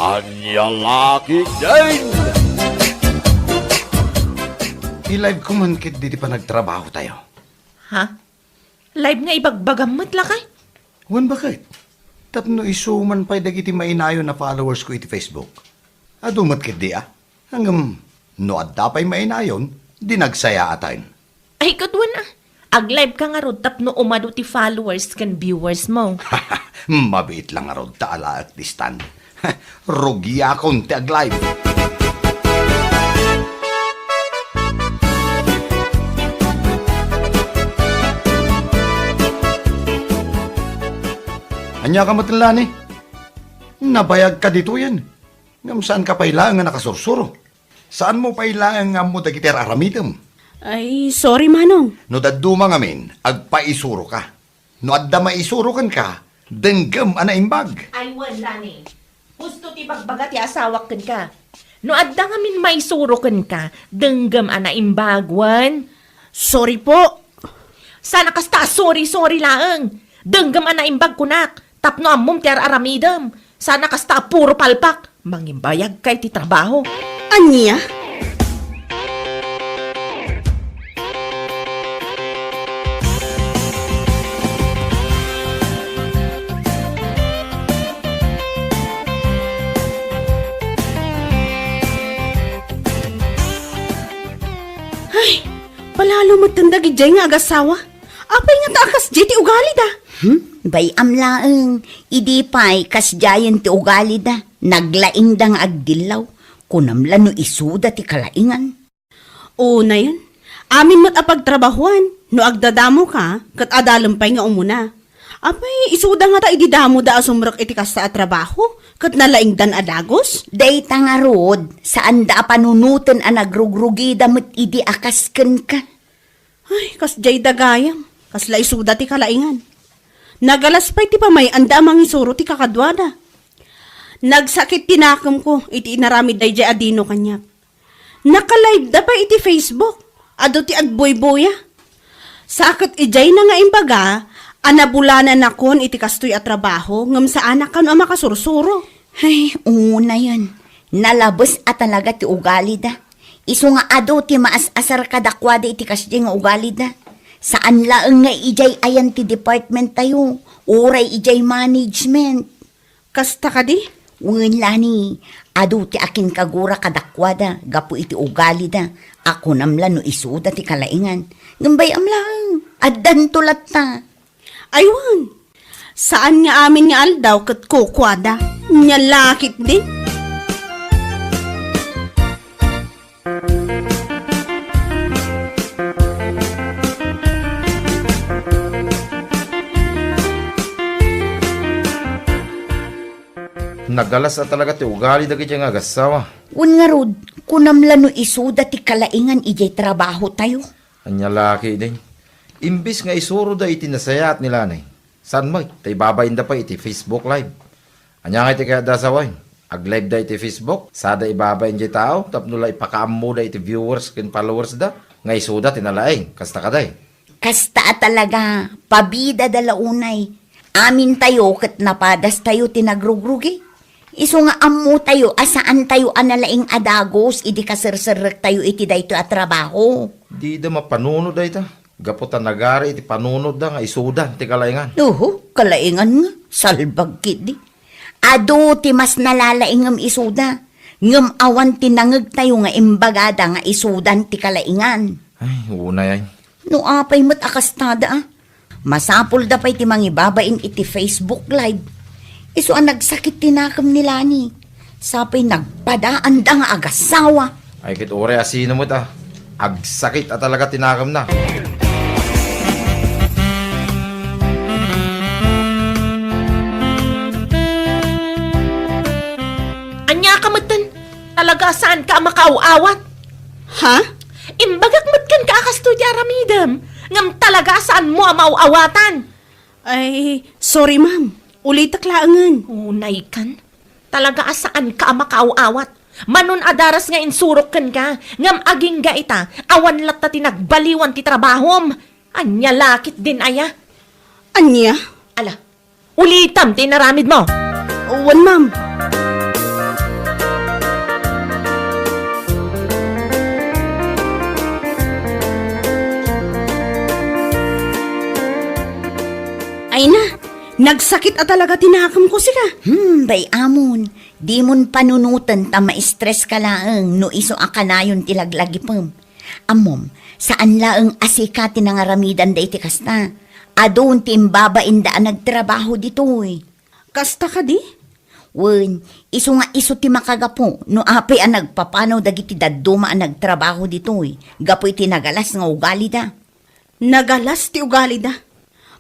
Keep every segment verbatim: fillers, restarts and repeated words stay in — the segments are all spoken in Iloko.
Ania la ketdin? I-live ko man ketdi ti panagtrabahotayo. Ha? Live nga ibagbagam met lakay? Wen, baket? Tapno isu man pay dagiti mainayon a followers ko iti Facebook. Adu met ketdi a? Ngem no adda pay mainayon, di nagsayaatan. Ay, ket wen a. Ag-live ka ngarud tapno umadu ti followers ken viewers mo. Mabiit la ngarud ta alaek ti stand. Rugiakon ti ag-live. Ania ka met, Lani? Nabayagka ditoyen. Ngem saanka pay laeng nga nakasursuro. Saanmo pay laeng nga ammo dagiti ar-aramidem. Ay, sorry, Manong. No dadduma ngamin, agpaisuroka. No adda maisuro kenka, denggem a naimbag. Ay, wen, Lani. Husto ti bagbaga ti asawak kenka. No adda ngamin maisuro kenka, denggem a naimbag, wen. Sorry po. Sana kasta a sorry-sorry laeng. Denggem a naimbag kunak. Tapno ammom ti ar-aramidem. Sana kasta a puro palpak. Mangibayagka iti trabaho. Ania? Ay, palalo metten dagidiay nga agassawa. Apay ngata a kasdiay ti ugalida? Hmm? Bay-am laeng, idi pay kasdiayen ti ugalida, naglaingda nga agdillaw. Kunam la no isuda ti kalaingan. Unayen, amin met a pagtrabahuan, no agdadamoka, ket adalem pay nga umuna. Apay, isuda ngata idi damoda a sumrek iti kasta a trabaho, ket nalaingdan a dagus? Dayta ngarud, saanda a panunoten a nagrugrugida met idi a kas kenka. Ay, kasdiay da gayam. Kasla isuda ti kalaingan. Nagalas pay ti pamay-anda a mangisuro ti kakaduada. Nagsakit ti nakemko iti inaramid daydiay a Dino kaniak. Naka-live da pay iti Facebook. Adu ti agbuybuya. Sa ket idiayna nga imbaga a nabulananakon iti kastoy a trabaho ngem saanak kano a makasursuro. Ay, unayen. Nalabes a talaga ti ugalida. Isu nga adu ti maas-asar kadakuada iti kasdiay nga ugalida. Saan laeng nga idiay ayan ti department tayo, uray idiay management. Kasta kadi? Wen, Lani, adu ti akinkagura kadakuada gapu iti ugalida a kunam la no isuda ti kalaingan. Ngem bay-am laeng, addanto latta. Aywan, saan nga amin nga aldaw ket kukuada. Nia la ketdin? Nagalas a talaga ti ugali dagiti nga agassawa. Wen ngarud, kunam la no isuda ti kalaingan idiay trabaho tayo. Ania la ketdin? Imbes nga isuroda iti nasayaat ni Lani, saan met ta ibabainda pay iti Facebook Live. Ania nga iti kayatda a sawen? Ag-live da iti Facebook, sada ibabain diay tao tapno la ipakaammoda iti viewers ken followers da nga isuda ti nalaing. Kasta kadi? Kasta a talaga, pabida da la unay. Amintayo ket napadastayo ti nagrugrugi. Isu nga ammotayo a saantayo a nalaing a dagus idi kaserserrektayo iti daytoy a trabaho. Dida mapanunot dayta, gapu ta nagari iti panunotda nga isudan ti kalaingan. Uhu, kalaingan nga, salbag ketdi. Adu ti mas nalalaing ngem isuda, ngem awan ti nangegtayo nga imbagada nga isudan ti kalaingan. Ay, unay ay. No apay met a kastada, a? Masapulda pay ti mangibabain iti Facebook Live. Isu a nagsakit ti nakem ni Lani. Sapay nagpadaanda nga agassawa. Ay, ket uray a sino met a agsakit a talaga ti nakemna. Ania ka metten? Talaga a saanka a makaaw-awat? Ha? Imbagak met kenka a kastoy ti aramidem, ngem talaga a saanmo a maaw-awatan. Ay, sorry, ma'am. Ulitek laengen. Unay kan. Talaga a saanka a makaaw-awat. Manon a daras nga insurok kenka, ngem agingga ita, awan latta ti nagbaliwan ti trabahom. Ania la ketdin aya? Ania? Ala, ulitem ti inaramidmo. Wen, ma'am. Nagsakit a talaga ti nakemko, sika. Hmm, bay-amon. Dimon panunoten ta ma-stress ka laeng no isu a kanayon ti laglagipem. Ammom, saan laeng a sika ti nangaramidan daytoy kasta. Adun ti imbabainda a nagtrabaho ditoy. Kasta kadi? Wen, isu nga isu ti makagapu no apay a nagpapanaw dagiti dadduma a nagtrabaho ditoy gapu iti nagalas nga ugalida. Nagalas ti ugalida.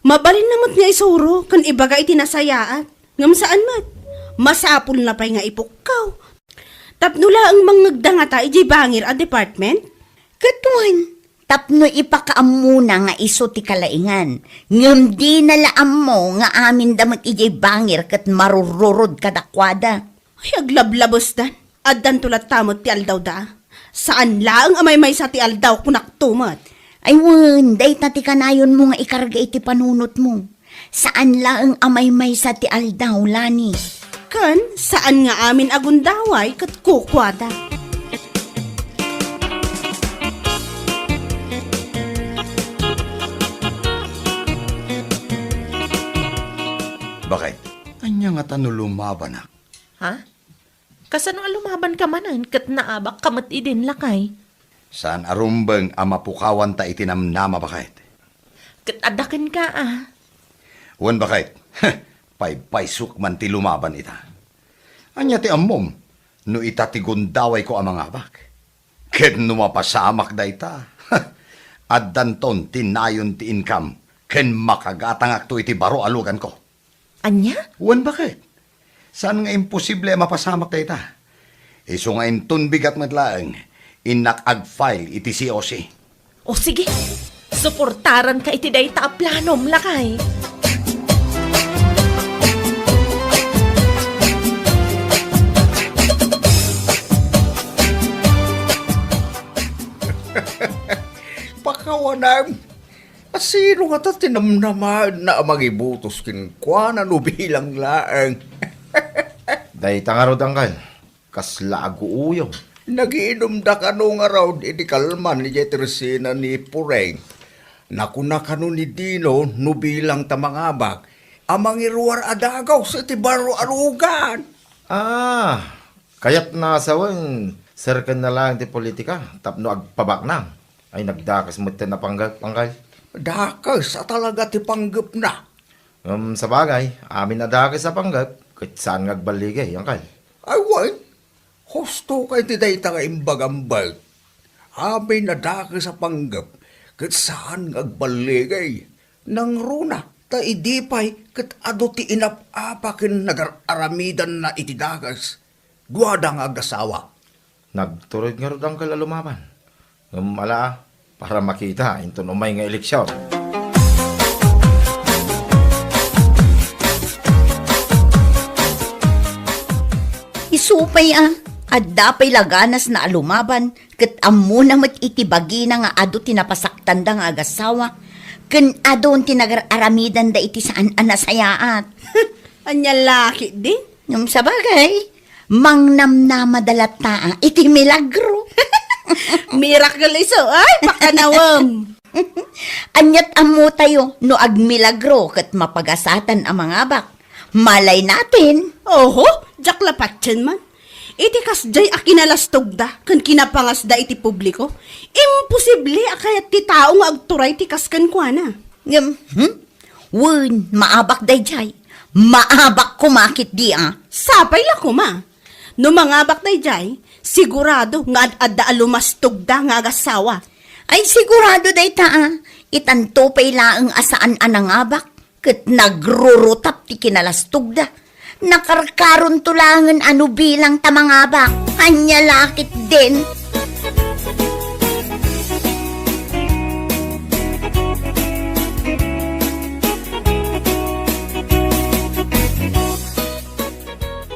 Mabalinna met nga isuro ken ibaga iti nasayaat. Ngem saan met. Masapulna pay nga ipukkaw. Tapno laeng mangngegda ngata idiay bangir a department? Ket wen, tapno ipakaammona nga isu ti kalaingan, ngem dina la ammo nga aminda met idiay bangir ket marururod kadakuada. Ay, aglablabesdan. Addanto latta met ti aldawda. Saan laeng a maymaysa ti aldaw, kunakto met. Ay wen, dayta ti kanayonmo nga ikarga iti panunotmo. Saan laeng a maymaysa ti aldaw, Lani. Ken saan nga amin a gundaway ket kukuada. Baket, ania ngata no lumabanak? Ha? Kasano a lumabanka manen ket naabakka met idin, lakay? Saan a rumbeng a mapukawanta iti namnama, baket. Ket adda kenka, a. Wen, baket. Paypaysok man ti lumaban ita. Ania ti ammom no ita ti gundawayko a mangabak? Ket no mapasamak dayta, addanton ti nayon ti income ken makagatangakto iti baro a luganko. Ania? Wen, baket. Saan nga imposible a mapasamak dayta. Isu nga inton bigat met laeng, innak ag-file iti C O C. O sige, suportaranka iti dayta a planom, lakay. Pakawanem. A, sino ngata ti namnamaenna a mangibutos kenkuana no bilang laeng? Dayta ngarud, anggal, kasla aguuyong. Nagiinumda kano ngarud iti kalman idiay tersena ni Pureng. Nakuna kano ni Dino no bilang ta mangabak a mangiruar a dagus iti baro a lugan. Ah, kayatna a sawen, serkenna laeng ti politika tapno agpabaknang. Ay, nagdakes met ti napanggep, angkal. Dakes a talaga ti panggepna. Ngem sabagay, amin a dakes a panggep, ket saan nga agballigay, angkal. Ay, wen. Husto kay ti dayta nga imbagam, Bert. Amin a dakes a panggep, ket saan nga agballigay. Nangruna, ta idi pay ket adu ti inap-apa ken nagar-aramidanna iti dakes. Duada nga agasawa. Nagturod ngarud, angkel, a lumaban. Ngem ala, para makita inton umay nga eleksion. Isu pay a, adda pay la ganasna a lumaban, ket ammona met iti bagina nga adu ti napasaktanda nga agasawa, ken adun ti nagar-aramidanda iti saan a nasayaat. Ania la ketdi? Ngem sabagay, mangnamnamada latta iti milagro. Miracle isu, ay, pakanawem. Ania't ammotayo no agmilagro ket mapagasatan a mangabak? Malay natin. Oho, diak la patien man. Iti kasdiay a kinalastogda ken kinapangasda iti publiko, imposible a kayat ti tao nga agturay ti kas kenkuana. Ngem, hmm? Wen, maabak daydiay. Maabak koma ketdi a. Sapay la koma. No mangabak daydiay, sigurado nga ad-adda a lumastogda nga agasawa. Ay, sigurado dayta a. Itanto pay laeng a saan a nangabak, ket nagrurutap ti kinalastogda. Nakarkaronto laengen a no bilang ta mangabak. Ania la ketdin?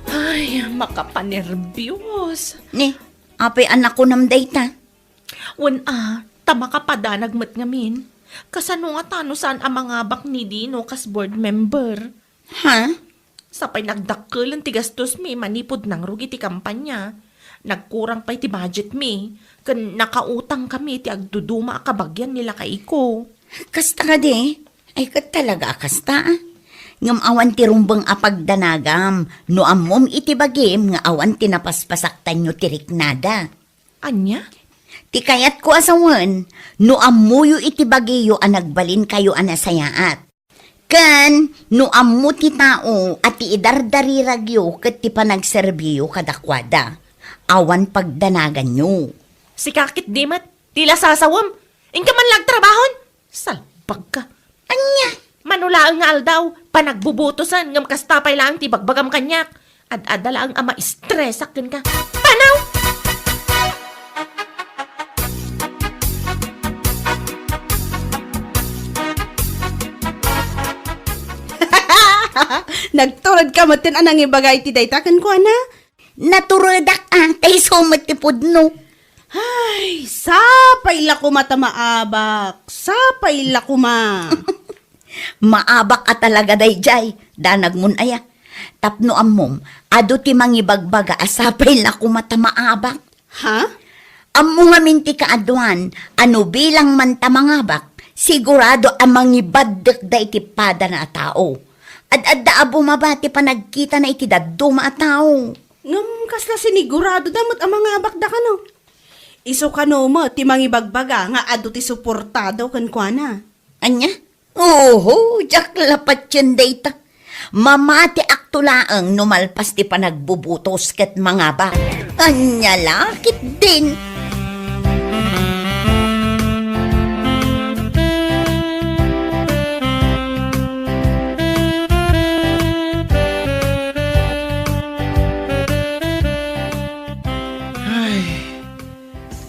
Ay, makapanerbios. Ni, apay a nakunam dayta? Wen a, ta makapadanag met ngamin. Kasano ngata no saan a mangabak ni Dino kas board member? Ha? Sapay nagdakkelen ti gastosmi manipud nangrugi ti kampanya. Nagkurang pay ti budgetmi, ken nakautangkami ti agduduma a kabagian ni lakayko. Kasta kadi? Ay, ket talaga a kasta, a. Ngem awan ti rumbeng a pagdanagam no ammom iti bagim nga awan ti napaspasaktanyo ti riknada. Ania? Ti kayatko a sawen, no ammoyo iti bagiyo a nagbalinkayo a nasayaat. Ken no ammo ti tao a ti idardariragyo ket ti panagserbiyo kadakuada, awan pagdanaganyo. Sika ketdi met, ti la sasawem. Inka man la agtrabahon. Salbagka. Ania? Mano laeng nga aldaw, panagbubutosen, ngem kasta pay laeng ti ibagbagam kaniak. Ad-adda laeng a maistresak kenka. Panaw! Nagturedka metten a nangibaga iti dayta kenkuana? Naturedak a, ta isu met ti pudno. Ay, sapay la koma ta maabak. Sapay la koma. Maabak a talaga daydiay, danagmon aya. Tapno ammom, adu ti mangibagbaga a sapay la koma ta maabak. Ha? Ammo ngamin ti kaaduan a no bilang man ta mangabak, sigurado a mangibaddekda iti padana a tao. Ad-adda a bumaba ti panagkitana iti dadduma a tao. Ngem kasla siniguradoda met a mangabakda kano? Isu kano met ti mangibagbaga nga adu ti suportado kenkuana? Ania? Oho, diak la patien dayta. Mamatiakto laeng no malpas ti panagbubutos ket mangabak. Ania la ketdin? Ay,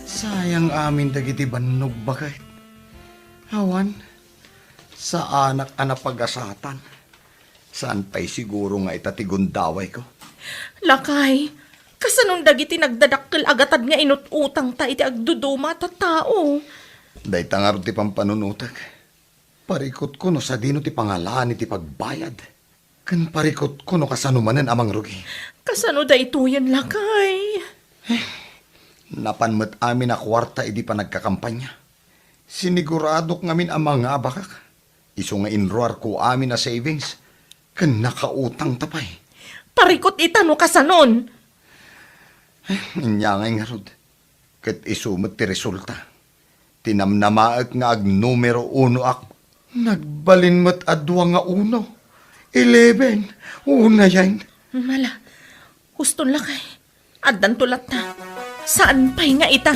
sayang amin dagiti bannog baket. Awan, saanak a napagasatan. Saan pay siguro nga ita ti gundawayko. Lakay, kasanon dagiti nagdadakkel a gatad nga inut-utangta iti agduduma a tattao? Dayta ngarud ti pampanunotek. Parikutko no sadino ti pangalaan iti pagbayad. Ken parikutko no kasano manen a mangrugi. Kasano daytoyen, lakay? Eh, napan met amin a kuarta idi panagkakampanya. Siniguradok ngamin a mangabakak. Isu nga inruarko amin a savings. Ken nakautangta pay. Parikut ita no kasanon. Eh, ania ngay ngarud. Ket isu met ti resulta. Ti namnamaek nga agnumero unoak. Nagbalin met a dua nga uno. Eleven. Unayen. Mala, huston lakay. Addanto latta. Saan pay nga ita?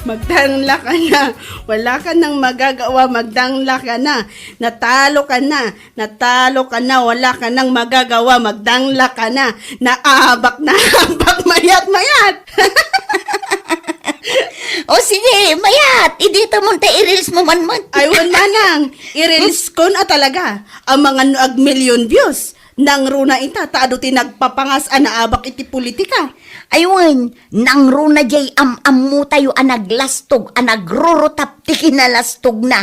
Magdangla ka na. Wala ka nang magagawa, magdangla ka na. Natalo ka na. Natalo ka na. Wala ka nang magagawa, magdangla ka na. Naabak na abak, mayat, mayat. O sige, mayat. Idita mo ta i-reels mo man man. Ay, wan manang. I-reels ko na talaga. Amangan no ag million views. Nangruna ita, ta adu ti nagpapangas a naabak iti politika. Ay wen, nangruna jay am-ammotayo a naglastog, a nagrurutap ti kinalastogna.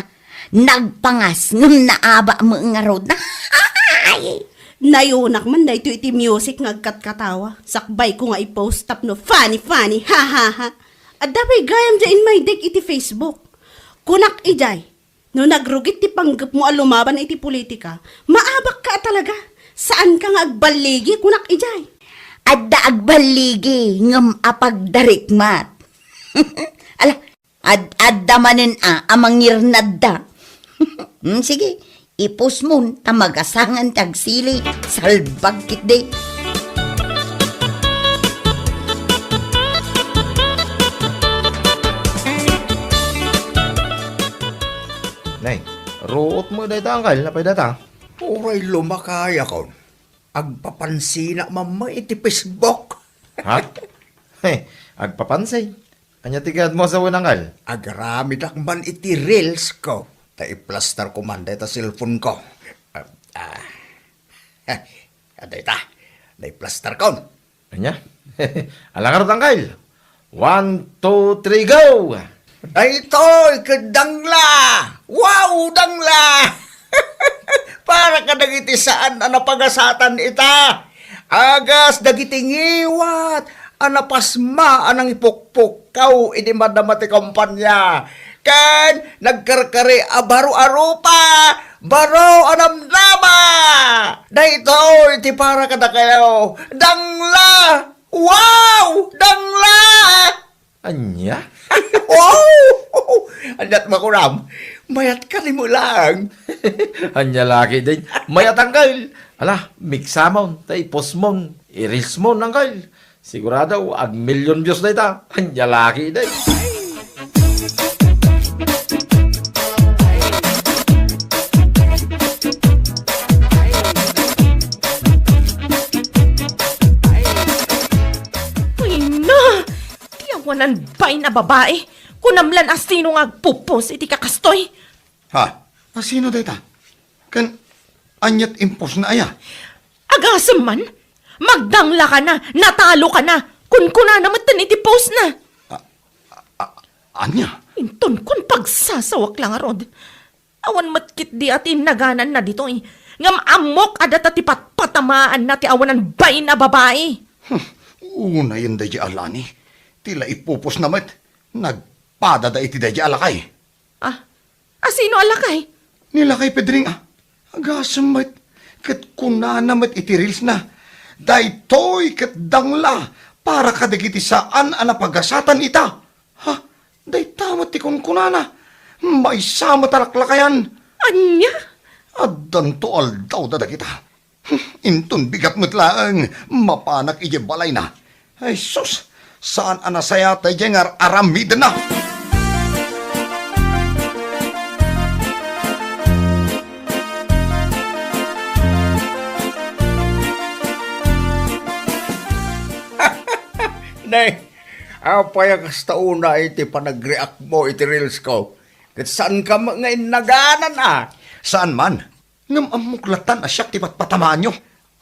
Nagpangas, ngem naabak met ngarud. Ay! Nayunak man daytoy iti music nga agkatkatawa. Sakbay ko nga i-post tapno funny, funny, ha, ha, ha. Adda pay gayam jay inmaydeg iti Facebook. Kunak ijay, no nagrugit ti panggepmo a lumaban iti politika, maabak ka a talaga. Saan ka nga agballigi, kunak ijay. Adda agballigi, ngem apagdarikmat. Ala, ad-, adda manen a, a mangirnadda. Hmm, sige, ipusmon, ta magasangan ti agsili, salbag ketdi. Nay, ruot mo dayta, angkal, napay data? Uray lumakayakon. Agpapansinak man met iti Facebook. Ha? He, agpapansin. Ania ti kayatmo a sawen, angkal? Agramidak man iti reels ko. Ta i-plaster ko man dayta cellphone ko. Ah, ah. Dayta, nai-plaster ko. Ania? Ala ngarud, angkal. One, two, three, go! Daytoy, ket dangla! Wow, dangla! Para kadagiti saan a napagasatan ita. Agas dagiti ngiwat a napasma a nangipukpukkaw idi madama ti kompania, ken nagkarkari a baro-arupa, baro a namnama. Daytoy ti para kadakayo, dangla! Wow! Dangla! Ania? Wow! Aniat makuram? Mayat ka ni Mulang. Ania laki din. Mayat anggal. Ala, miksamon, ta ipostmon, i-reelsmon anggal. Sigurado, ag million views na ita. Ania laki din. Ay, na! Ti awanan bain a babai, kunam lan a sino nga agpupos iti kakastoy? Ha? A sino dayta? Ken aniat impos na aya? Agasem man, magdangla ka na, natalo ka na, kunkunana met iti post na. A, a, a, ania? Inton kun pagsasawak la ngarud. Awan met ketdi a ti innagananna ditoy. Ngem ammok a data ti patpatamaanna ti awanan bain a babai. Hmm, unayen daydiay a Lani. Ti la ipupos na met. Nagpadada iti daydiay a lakay. Ah, a sino a lakay? Ni lakay Pedring a. Agasem met. Ket kunana met iti reels na. Daytoy ket dangla para kadagiti saan a napagasatan ita. Ha? Dayta met ti kunkunana. Maysa met a laklakayan. Ania? Addanto aldaw da dagita. Inton bigat met laeng, mapanak idiay balayna. Ay sus, saan a nasayaat daydiay nga ar-aramidenna. Nay, apay a kasta unay ti panagreact mo iti reels ko? Ket saan ka met nga innaganan a? Saan man. Ngem ammok lattan a siak ti patpatamaanyo.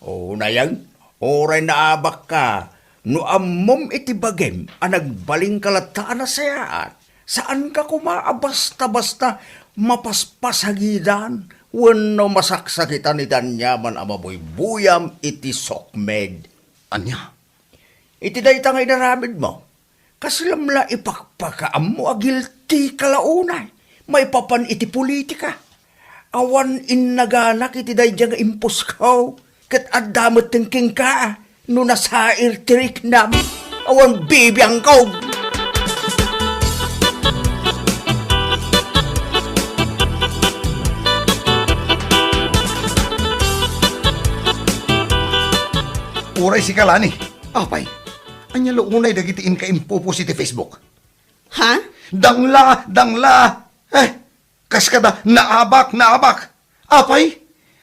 O, nayang, uray naabak ka, no ammom iti bagim a nagbalin ka latta a nasayaat, saan ka koma a basta-basta mapaspasagidan wenno masaksakitan iti aniaman a mabuybuyam iti sokmed. Ania? Iti dayta nga inaramidmo, kaslam la ipakpakaammo a guilty ka la unay maipapan iti politika. Awan innaganak iti daydiay nga imposko, ket adda metten kenka no nasair ti riknam. Awan bibiangko. Uray sika, Lani. Apay, ania la unay dagiti inka impupos iti Facebook? Ha? Dangla, dangla! Eh, kas kada, naabak, naabak! Apay,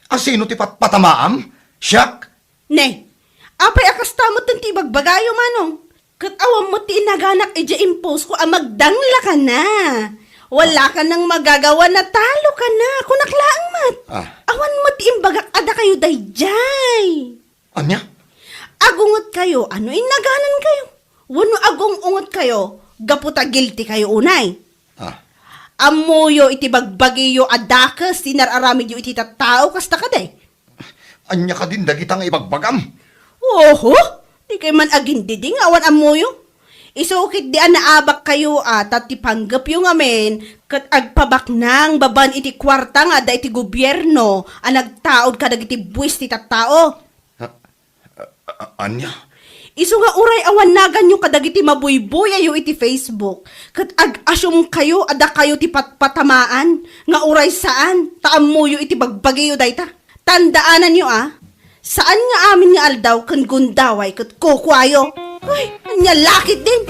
a sino ti patpatamaam? Siak? Ne, apay a kasta met ti ibagbagayo, Manong? Ket awan met ti inaganak idiay impostko a magdangla ka na. Wala ka nang magagawa, natalo ka na. Kunak laeng met. Ah. Awan met ti imbagak a dakayo daydiay. Ania? Agungetkayo, ano innaganankayo? Wenno agung-ungetkayo, gapu ta guilty kayo unay? Ah. Ammoyo iti bagbagiyo a dakes ti nar-aramidyo iti tattao, kasta kadi? Ania kadin dagita nga ibagbagam? Oho! Dikay man agindidi nga awan ammoyo. Isu ketdi a naabakkayo a ta ti panggepyo ngamin ket agpabaknang babaen iti kuarta nga adda iti gobierno a nagtaud kadagiti buis ti tattao. A-, a-, ania? Isu nga uray awan naganyo kadagiti mabuybuyayo iti Facebook, ket ag-assume kayo a dakayo ti patpatamaan, nga uray saan, ta ammoyo iti bagbagiyo dayta. Tandaananyo a, saan nga amin nga aldaw ken gundaway ket kukuayo. Ay, ania la ketdin?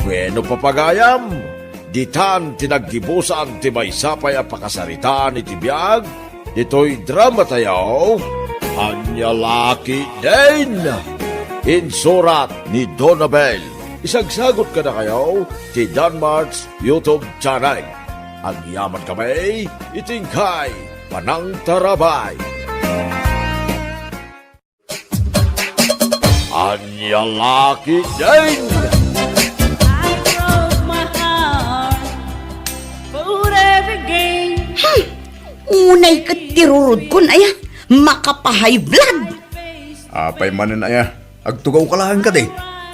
Bueno, papagayam, ditan ti naggibusan ti maysa pay a pakasaritaan iti biag ditoy dramatayo, Ania la ketdin? Insurat ni Donabel. Isagsagot kadakayo ti Danmart's YouTube channel. Agyaman kami iti inkay panangtarabay. Ania la ketdin? I broke my heart. Unay ket ti rurodkon, aya, makapahay blood. Apay manen, aya, agtugawka laeng kadi?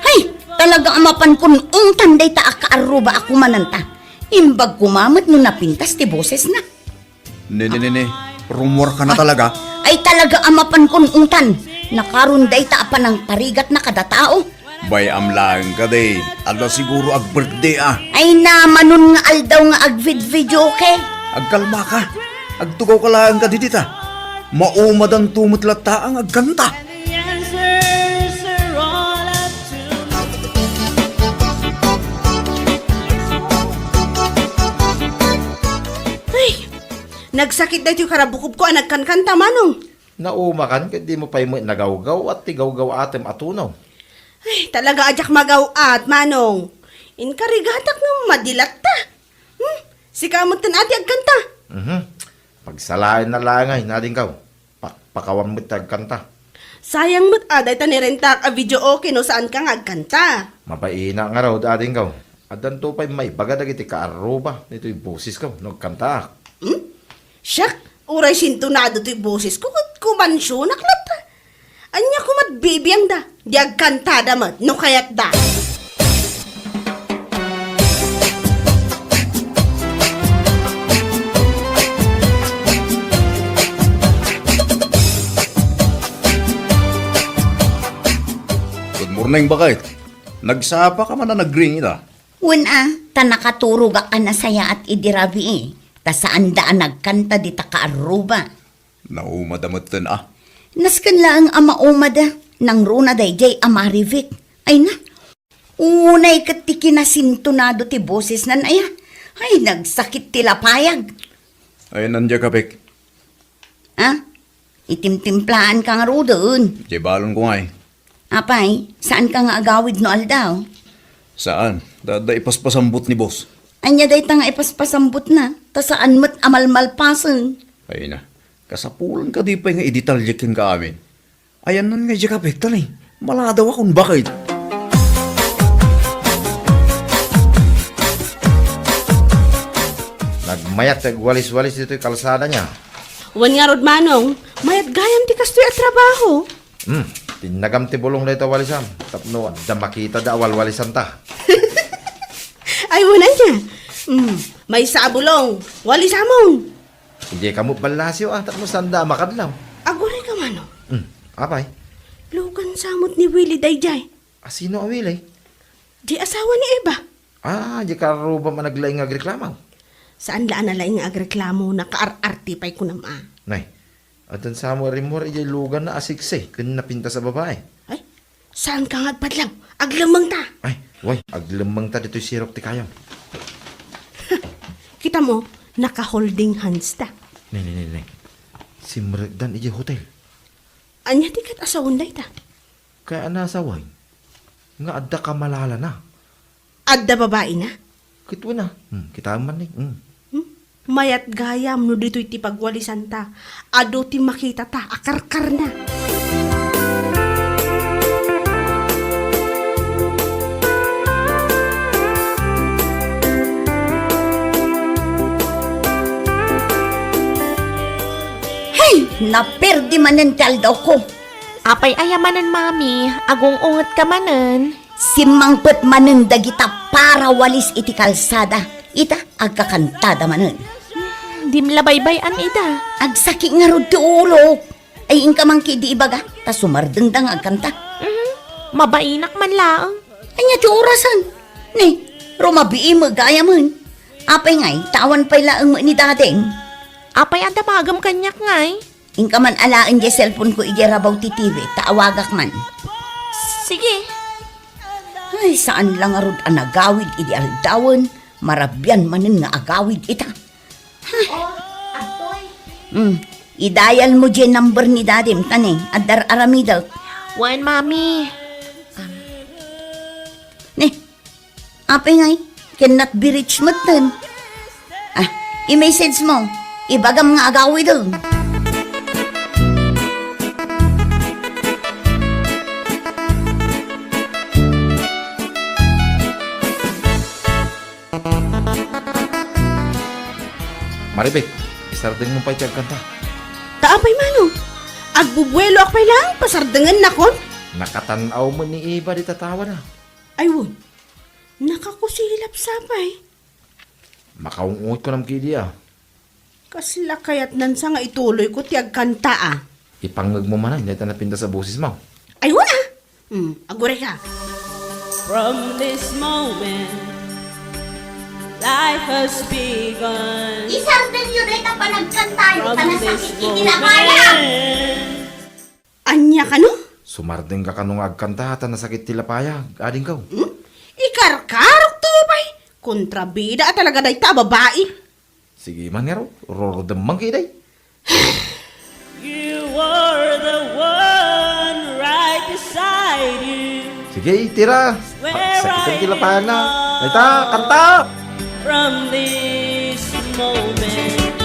Hay, talaga a mapankon ungtan dayta a kaarruba a kumananta. Imbag koma met no napintas ti bosesna. Ne, ne, ne, ne. Rumorka na talaga? Ay, talaga a mapankon ungtan. Nakaron dayta a panangparigatna kada tao. Bay-am laeng kadi. Adda siguro ag-birthday a. Ay, namanon nga aldaw nga agvid-videoke. Agkalmaka. Agtugawka laeng kadi dita. Maumadanto met latta nga agkanta. Ay, nagsakit daytoy karabukobko a nagkankanta, Manong. Naumakan ket dimo pay met nagawgaw-at ti gawgaw-atem a tunaw. Ay, talaga a diak magaw-at, Manong. Inkarigatak nga madi latta. Hmm? Sika metten a ti agkanta. Mhm. Pagsalaenna laeng ay, nadingkaw. Pakpakawan met ti agkanta. Sayang met a dayta nirentak a videoke no saanka nga agkanta. Mabaina ngarud, adingkaw. Addanto pay maibaga dagiti kaarruba ditoy bosesko no agkantaak. Hmm? Siak, uray sintonado toy bosesko ket kumansionak latta. Ania koma't bibiangda? Di agkantada met no kayatda. Good morning, baket. Nagsapaka man a nagring ita? Wen a, ta nakaturogak a nasayaat idi rabii, ta saanda a nagkanta dita kaarruba. Naumada metten a. Nasken laeng a maumada, nangruna daydiay a Marivic. Ay na, unay ket ti kinasintonado ti bosesnan aya. Ay, nagsakit ti lapayag. Ay, nandia kapek. Ha? Itimtimplaanka ngaruden. Di balonko ngay. Apay, saanka nga agawid no aldaw? Saan. Da, da ipaspasambot ni boss. Ania dayta nga ipaspasambotna? Ta saan met a malmalpasen. Ay na. Kasapulan kadi pay nga idetalye kenka amin. Ayannan nga diak apektan eh. Maladaw akon bakit. Nagmayat ti agwalis-walis ditoy kalsada niya. Wen ngarud, Manong, mayat gayam ti kastoy a trabaho. Hmm, tinnagam ti bulong dayta walisam. Tapno adda makitada a walwalisanta. Ay, wen ania. Hmm, maysa a bulong. Walisamon. Idiay kamo ballasyo, ah, tapno sanda a makadlaw. Aguray ka, Manong. Hmm, apay? Lugan sa met ni Willie daydiay. A, sino a Willie? Di asawa ni Eva. Ah, di karrubam a naglaing nga agreklamo. Saan la a nalaing nga agreklamo, nakaar-arte pay kunam a. Nay, addan sa mo a rimmuar idiay lugan na a siksi, ken napintas a babae. Ay, Saanka nga agpadlaw? Aglemmengta! Ay, way, aglemmengta ditoy sirok ti kayam. Kita mo, naka-holding hands ta. Ne, ne, ne, ne. Simrekdan idiay hotel. Ania ti ket asawen dayta? Kaya a nasawen nga adda kamalalana. Adda babaina? Ket wen a. Hmm, kitaem man ni. Hmm. Hmm? Mayat gayam no ditoy ti pagwalisanta. Adu ti makitata a karkarna. Hey! Naperdi manen ti aldawko. Apay aya manen, Mami? Agung-ungetka manen? Simmangpet manen dagita parawalis iti kalsada. Ita, agkakantada manen. Hmm, dim la baybay-an ida. Agsaki ngarud ti ulok. Ay, inka man ketdi ibaga, ta sumardengda nga agkanta. Mhm. Mabainak man laeng. Ania ti orasen? Ni, rumabii met gayamen. Apay ngay, ta awan pay laeng met ni dadeng. Apay a damagem kaniak ngay? Inka man alaen diay cellphone ko idiay rabaw ti T V, ta awagak man. Sige. Ay, saan la ngarud a nagawid idi aldawen, marabian manen nga agawid ita. Oh, Atoy. Hmm, idayal mo diay number ni Daddy, ta ne, adda ar-aramidek. Wen, Mami. Ne, Apay ngay, cannot be reached metten. Ah, i-message mo. Ibagam nga agawiden. Maribek, Sardengmo pay ti agkanta. Ta apay, Manong? Agbubueloak pay laeng, pasardengennakon? Nakatan-aw met ni Eva dita tawana. Ay, wen. Nakakusilap sa pay. Makaung-ungotko ngem kadi, a. Kasla kayatnan sa nga ituloyko ti agkanta, a. Ipangngegmo manen dayta napintas a bosesmo. Ay, wen, a. Hmm, agurayka. From this moment, life has begun. Isardenyo dayta panagkantayo, ta nasakit iti lapayag. Ania kano? Sumardengka kano nga agkanta ta nasakit ti lapayag, adingko? Hmm? Ikarkarokto pay. Kontrabida a talaga dayta a babai. Sige man ngarud, rurudem man kadi. You are the one right beside you. Sige, itira. Sakit ti lapayagna. Dayta, kanta! From this moment.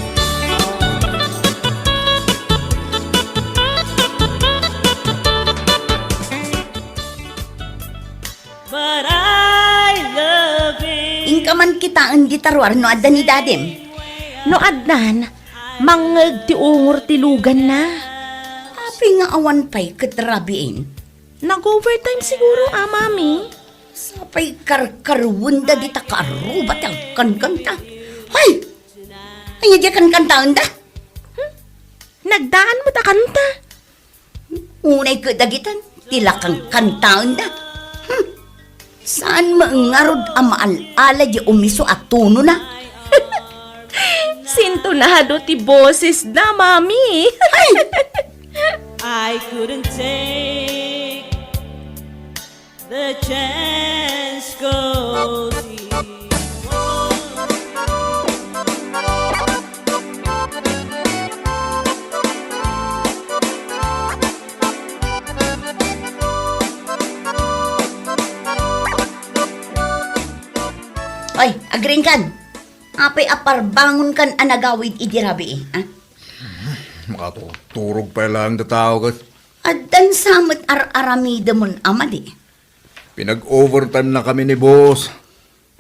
But I love him. Inka man kitaen dita ruar no adda ni dadim. No addan, mangngeg ti ungor ti luganna. Apay nga awan pay ket rabiin? Nag-overtime siguro, a, Mami. Sa pay karkarwenda dita kaarruba ti agkankanta. Hay! Ania ti kankantaenda? Hmm? Nagdaan met a kanta. Unay ket dagitan, ti la kankantaenda. Hmm. Saan met ngarud a maal-ala di umiso a tonona? Sintonado ti bosesna, Mami. Ay! I couldn't take the chance 'cause he won't. Oy, agriingkan. Apay a parbangonkan a nagawid idi rabii, a? Makaturturog pay laeng ti tao ket. Addan sa met ar-aramidemon a madi. Pinag-overtime na kami ni boss.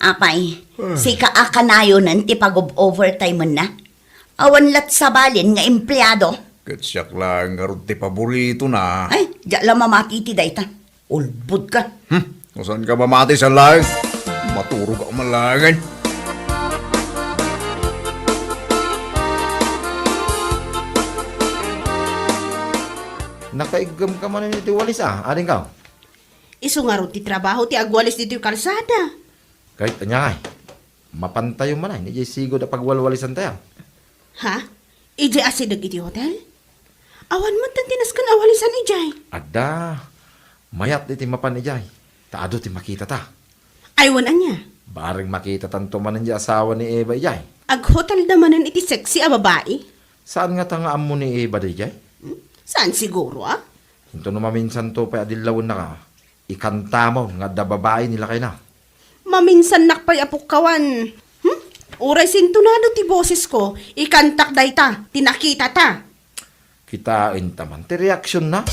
Apay, ah, sika a kanayonen ti pag-overtime na? Awan lat sabali nga empleado? Ket siak laeng ngarud ti paboritona. Ay, diak la mamati iti dayta. Ulbodka. Hmm, no saanka mamati sa laeng? Maturogak man laengen. Nakaiggem ka manen iti walis, a, adingko? Isu ngarud ti trabaho ti agwalis ditoy kalsada. Ket ania ngay, mapantayo manen idiay sigud a pagwalwalisantayo. Ha? Idiay asideg iti hotel? Awan met ti nasken a walisan idiay. Adda. Mayat iti mapan idiay. Ta adu ti makitata. Ay, wen ania? Bareng makitatanto manen ti asawa ni Eva idiay. Aghotelda manen iti sexy a babai? Saan ngata nga ammo ni Eva daydiay? Hmm? Saan siguro, a? Into no maminsanto pay a dillawennaka, ikantamon nga adda babai ni lakayna. Maminsannak pay a pukkawan. Hmm? Uray sintonado ti bosesko, ikantak dayta ti nakitata. Kitaenta man ti reaksionna.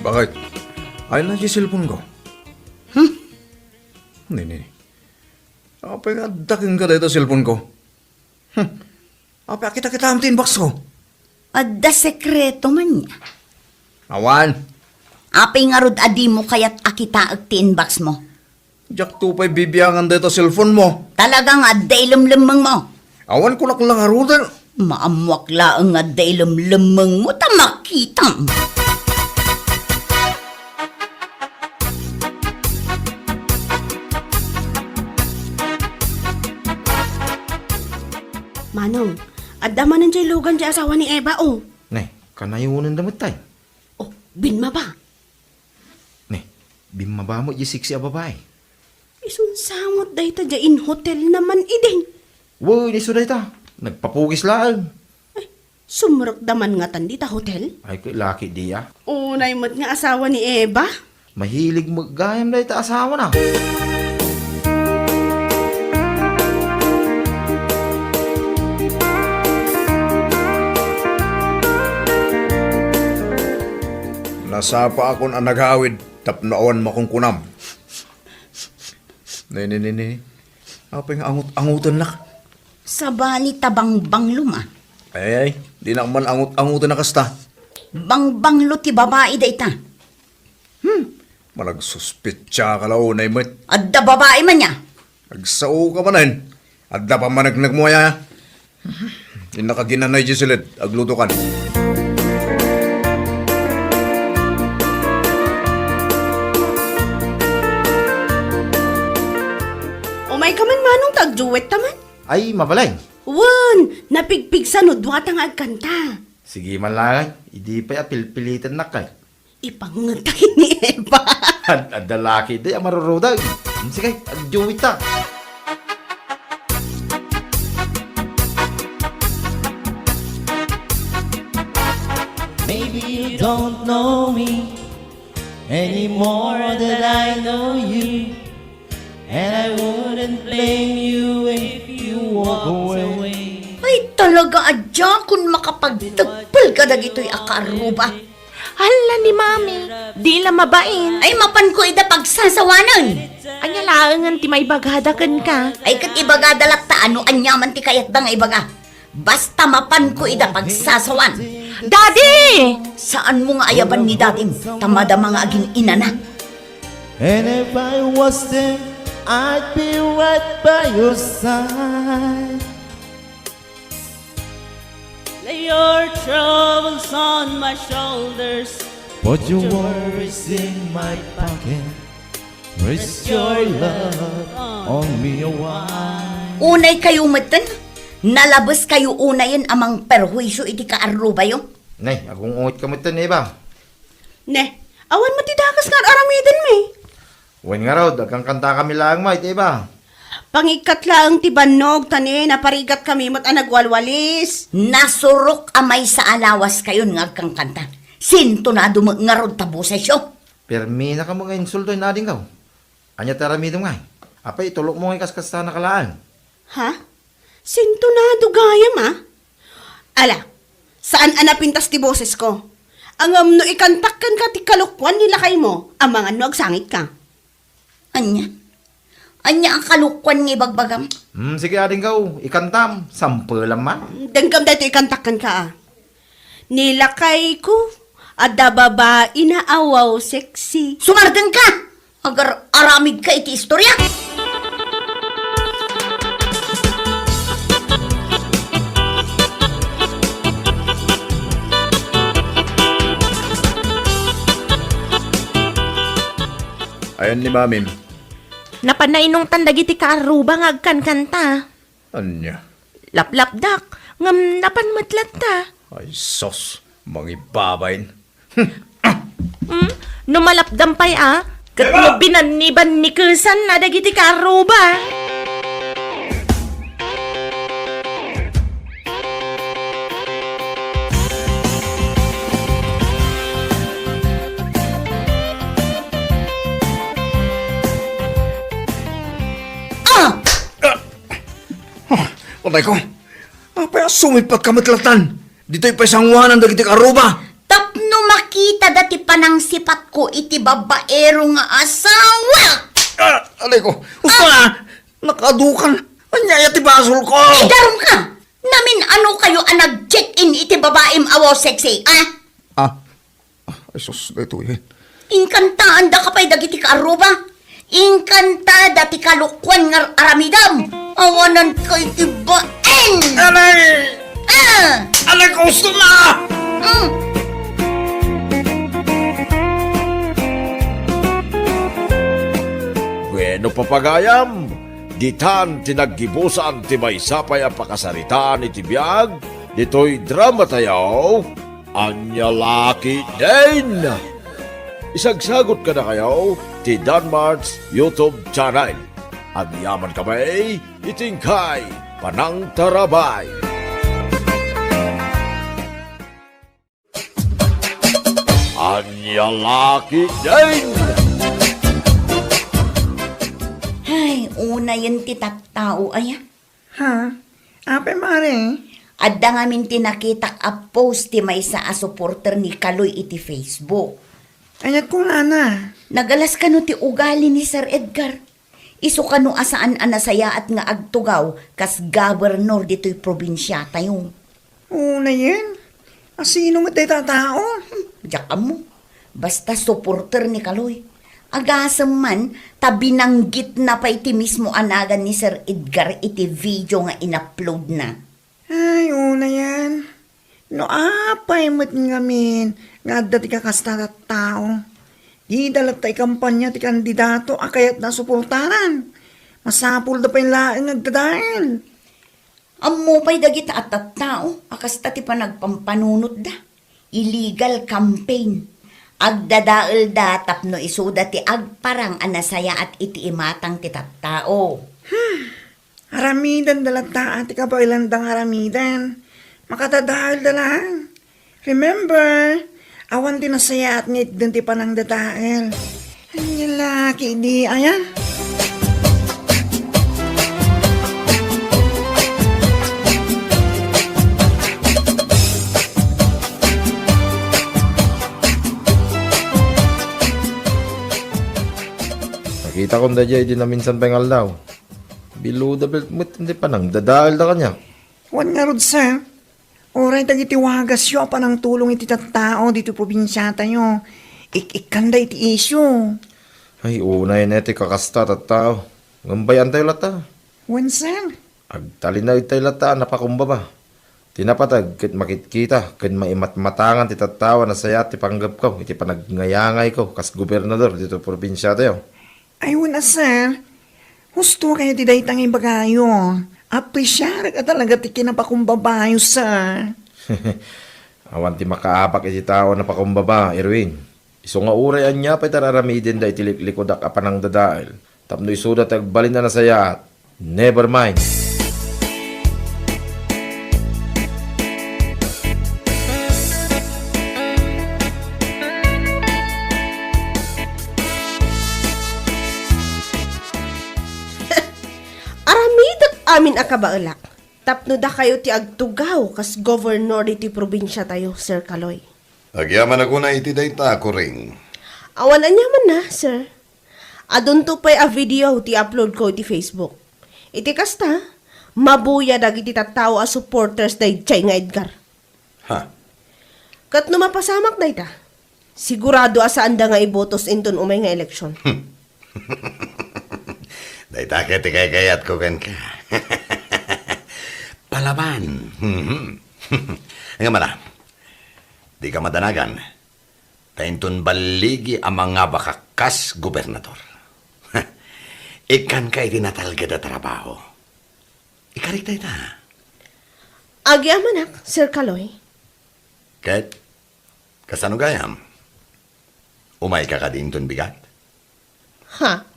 Bakit? Ay na ti cellphone ko. Hmm? Nini. Apay nga adda kenka dayta cellphone ko? Hmm. Apay a kita-kitaem ti inbox ko? Adda sekreto man nia? Awan. Apay ngarud a dimo kayat a kitaek ti inbox mo? Diakto pay bibiangan dayta cellphone mo. Talaga nga adda ilemlemmeng mo. Awan kunak la ngaruden. Maammoak laeng nga adda ilemlemmeng mo ta makitam. Manong, adda manen diay lugan ti asawa ni Eva, o. Ne, kanayonenda met tay. O, bimmaba. Ne, bimmaba met diay sexy a babai. Isun sa met dayta diay in-hotelna man idi. Wen, isu dayta. Nagpapugis laeng. Ay, sumrekda man ngatan dita hotel? Ay, ket laki diay. Unay met nga asawa ni Eva? Mahilig met gayam dayta asawana. Sapaakon a nagawid tapno awan makunkunam. Ne, ne, ne, ne. Apay nga angut-angutennak? Sabali ta bangbanglo, ma. Ay, ay, dinak man angut-anguten a kasta. Bangbanglo ti babai dayta. Hmm. Managsuspetsa ka la unay met. Adda babai man ya. Agsao ka manen. Adda pammaneknek mo aya. Innak a ginanay, Jocelyn, agluto kan. Umay ka man, Manong, ta agduet ta man. Ay, mabalay. Wen, napigpigsa no dua ta nga agkanta. Sige man laeng, idi pay a pilpilitennak kay. Ipangngeg ta ken ni Eva. Ad-, adda laki di a marurudeg. Hmm, sige, agduet ta. Maybe you don't know me any more than I know you. And I wouldn't blame you if you walked away. Ay, talaga, adda kun makapagtagpel kadagitoy a kaarruba. Hala ni Mami, di la mabain. Ay, mapanko ida pagsasawanen. Ania laengen ti maibagada kenka? Ay, ket ibagada latta no ania man ti kayatda nga ibaga. Basta mapanko ida pagsasawan. Daddy! Saanmo nga ayaban ni dadim ta madama nga agin-inana. And if I was them, I'd be right by your side. Lay your troubles on my shoulders. Put your worries in my pocket. Rest your love on me a while. Unay kayo metten, nalabes kayo unayen a mangperhuisyo iti kaarrubayo. Nay, agung-unget ka metten, Eva. Ne, awan met ti dakes nga ar-aramiden mi. Wen ngarud, agkankanta kami laeng met, Eva. Pangikkat laeng ti bannog, ta ne, naparigat kami met a nagwalwalis. Nasurok a maysa a lawas kayon nga agkankanta. Sintonado met ngarud ta bosesyo. Permi na kamo nga insulto, inadingko. Ania ti aramidem ngay? Apay, itulokmo nga ikaskasana ka laeng. Ha? Sintonado gayam, a? Ala, saan a napintas ti bosesko. Ngem no ikantak kenka ti kalokuan ni lakaymo, amangan no agsangitka. Ania? Ania a kalokuan nga ibagbagam? Hmm, sige, adingko, ikantam, sampelam man. Dengkem daytoy ikantak kenka, a. Ni lakayko, adda babaina a wow sexy. Sumardengka! Agar-aramidka iti istorya! Ayan ni Mamim. Napan nainungtan dagiti kaarruba nga agkankanta. Ania? Laplapdak, ngem napan met latta. Ay, sus, mangibabain. Hmm? No malapdam pay a, ket no binanniban ni kesan na dagiti kaarruba. Ah! Ah! Patay ko. Apay a sumipatka met latan? Ditoy pay sanguanan dagiti kaarruba. Tapno makitada ti panangsipatko iti babaero nga asawa. Ah, alay ko. Usto na. Nakadukan. Ania aya ti basol ko? Idarum ka. Namin ano kayo a nag-check-in iti babaem a wow sexy, ah? Ah, Ay, sus, daytoy. Inkantaanda ka pay dagiti kaarruba. Inkantada ti kalokuan nga aramidam. Awanan kay ti baen. Alay! Ah! Alay, gusto na! Mm. Bueno, papagayam, ditan ti naggibusan ti maysa pay a pakasaritaan iti biag ditoy drama tayo. Ania la ketdin? Isagsagot kadakayo ti Danmart's YouTube channel. Agyaman kami iti inkay panangtarabay. Ania la ketdin? Ay, unayen ti tattao, aya. Ha? Apay, Mare? Adda ngamin ti nakitak a post ti maysa a supporter ni Kaloy iti Facebook. Aniat kunana? Nagalas kano ti ugali ni Sir Edgar? Isu kano a saan a nasayaat nga agtugaw kas gobernador ditoy probinsiatayo? Unayen? A sino met dayta a tao? Diak ammo. Basta supporter ni Kaloy. Agasem man, ta binanggitna pay ti mismo a nagan ni Sir Edgar iti video nga in-uploadna. Ay, unayen. No apay met ngamin nga adda ti kakasta a tattao, dida latta ikampania ti kandidato a kayatna a suportaran. Masapulda pay laeng nga agdadael. Ammo pay dagita a tattao a kasta ti panagpampanunotda. Illegal campaign. Agdadaelda tapno isuda ti agparang a nasayaat iti imatang ti tattao. Hmm. Aramidenda latta ti kabaelanda nga aramiden. Makadadaelda laeng. Remember, awan ti nasayaat nga itden ti panangdadael. Ania la ketdi aya? Nakitakon daydiay idi naminsan pay nga aldaw. Biluda met ti panangdadaelda kaniak. Wen ngarud, sir, uray dagiti wagasyo a panangtulong iti tattao ditoy probinsiatayo, ik-ikkanda iti isyu. Ay, unay ne ti kakasta a tattao. Ngem bay-antayo latta. Wen, sir. Agtalinaedtayo latta a napakumbaba. Ti napateg ket makitkita ken maimatmatangan ti tattao a nasayaat ti panggepko iti panagnayangayko kas gobernador ditoy probinsiatayo. Ay, wen a, sir. Husto kayo ti dayta nga ibagayo. Apresiarek a talaga ti kinapakumbabayo, sir. Awan ti makaabak iti tao a napakumbaba, Erwin. Isu nga uray ania pay ti ar-aramidenda iti liklikudak a panangdadael, tapno isuda ti agbalin a nasayaat. Never mind. Aramidek amin a kabaelak, tapno dakayo ti agtugaw kas gobernador ditoy probinsiatayo, Sir Kaloy. Agyamanak unay iti dayta, Kuring. Awan aniamanna, sir. Adunto pay a video ti upload ko iti Facebook. Iti kasta, mabuya dagiti tattao a supporters daydiay nga Edgar. Ha? Ket no mapasamak dayta, sigurado a saanda nga ibotos inton umay nga eleksyon. Dayta ket ti kaykayatko kenka. Palaban. Ngem ala, dika madanagan. Ta inton balligi a mangabaka kas gobernador, ikkanka iti natalged a trabaho. Ikarik dayta. Agyamanak, Sir Kaloy. Ket, kasano gayam? Umayka kadi inton bigat? Ha?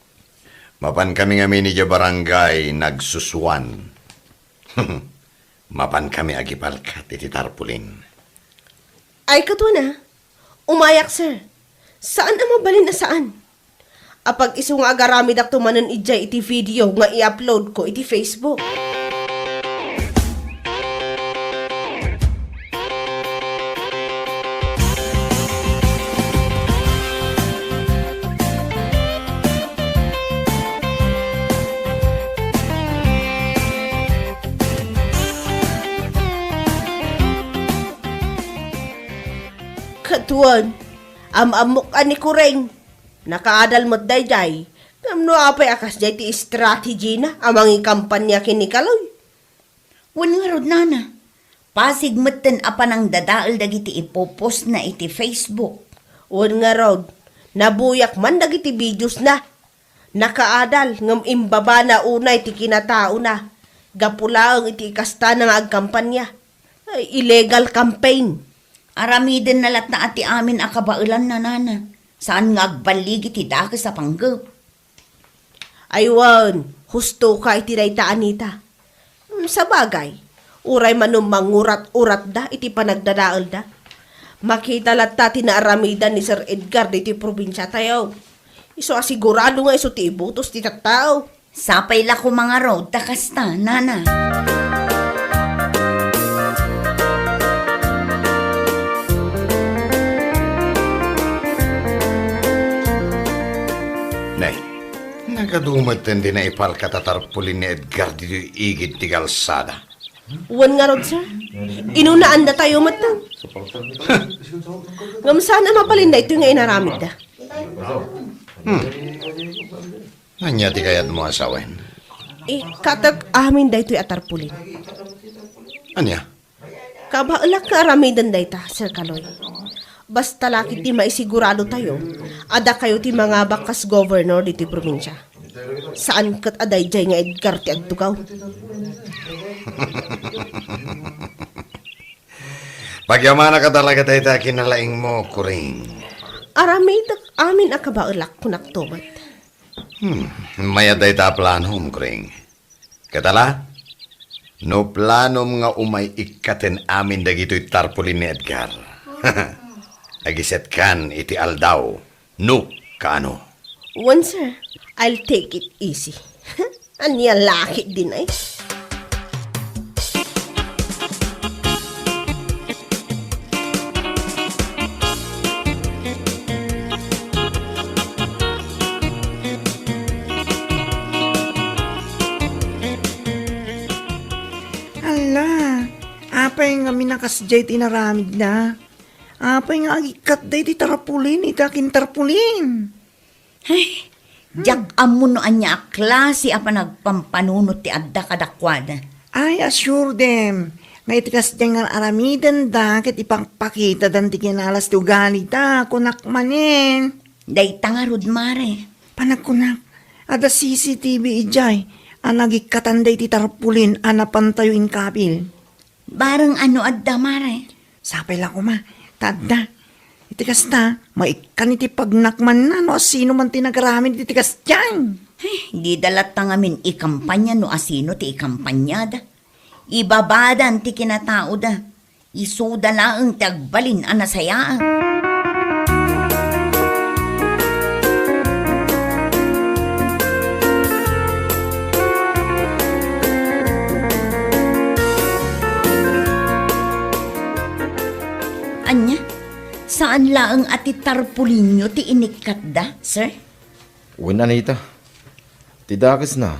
Mapankami ngamin idiay barangay Nagsusuan. Mapankami agipalkat iti tarpaulin. Ay, ket wen a, umayak, sir. Saan a mabalin a saan. Apag-isu nga agaramidakto manen idiay iti video nga i-upload ko iti Facebook. Ket wen, am-ammok a ni Kuring, nakaadal met daydiay, ngem no apay a kasdiay ti strategy-na a mangikampania ken ni Kaloy? Wen ngarud, nana, pasig metten a panangdadael dagiti ipopost-na iti Facebook. Wen ngarud, nabuyak man dagiti videos-na. Nakaadal ngem imbabana unay ti kinataona. Gapu laeng iti ikastana nga agkampania. Ay, illegal campaign. Aramidenna latta a ti amin a kabaelanna, nana. Saan nga agballigi ti dakes a panggep. Ay wen, husto ka iti dayta, Anita. Mm, sabagay, uray man no mangurat-uratda iti panagdadaelda, makita latta ti naaramidan ni Sir Edgar ditoy probinsiatayo. Isu a sigurado nga isu ti ibotos ti tattao. Sapay la koma ngarud ta kasta, nana. Nagadu metten ti naipalkat a tarpaulin ni Edgar ditoy igid ti kalsada. Wen ngarud, sir. Inunaandatayo metten. Ngem saan a mabalin daytoy nga inaramidda. Hmm. Ania ti kayatmo a sawen? Ikkatek amin daytoy a tarpaulin. Ania? Kabaelak nga aramiden dayta, Sir Kaloy. Basta la ketdi maisiguradotayo a dakayo ti mangabak kas gobernador ditoy probinsia. Saan ket a daydiay nga Edgar ti agtugaw. Pagyamanak a talaga dayta a kinalaingmo, Kuring. Aramidek amin a kabaelak, kunakto met. Hmm, mayat dayta a planom, Kuring. Ket ala, no planom nga umay ikkaten amin dagitoy tarpaulin ni Edgar, agisetkan iti aldaw, no kaano. Wen, sir, I'll take it easy. Ania la ketdin ay? Ala, apay ngamin a kasdiay ti inaramidna? Apay nga agikkatda iti tarpaulin, iti akin tarpaulin? Ay, diak ammo no ania a klase a panagpampanunot ti adda kadakuada. I assure them nga iti kasdiay nga aramidenda ket ipakpakitadan ti kinalas ti ugalida, kunak manen. Dayta ngarud, mare. Panagkunak, adda C C T V idiay a nagikkatan daydi tarpaulin a napantayo inkabil. Bareng a no adda, mare. Sapay la koma, ta adda. Iti kasta, maikkan iti pagnakmanna no asino man ti nagaramid iti kasdiay. Ay, dida latta ngamin ikampanya no asino ti ikampanyada. Ibabadan ti kinataoda. Isuda laeng ti agbalin a nasayaat. Ania? Saan laeng a ti tarpulinyo ti inikkatda, sir? Wen, Anita. Ti dakesna,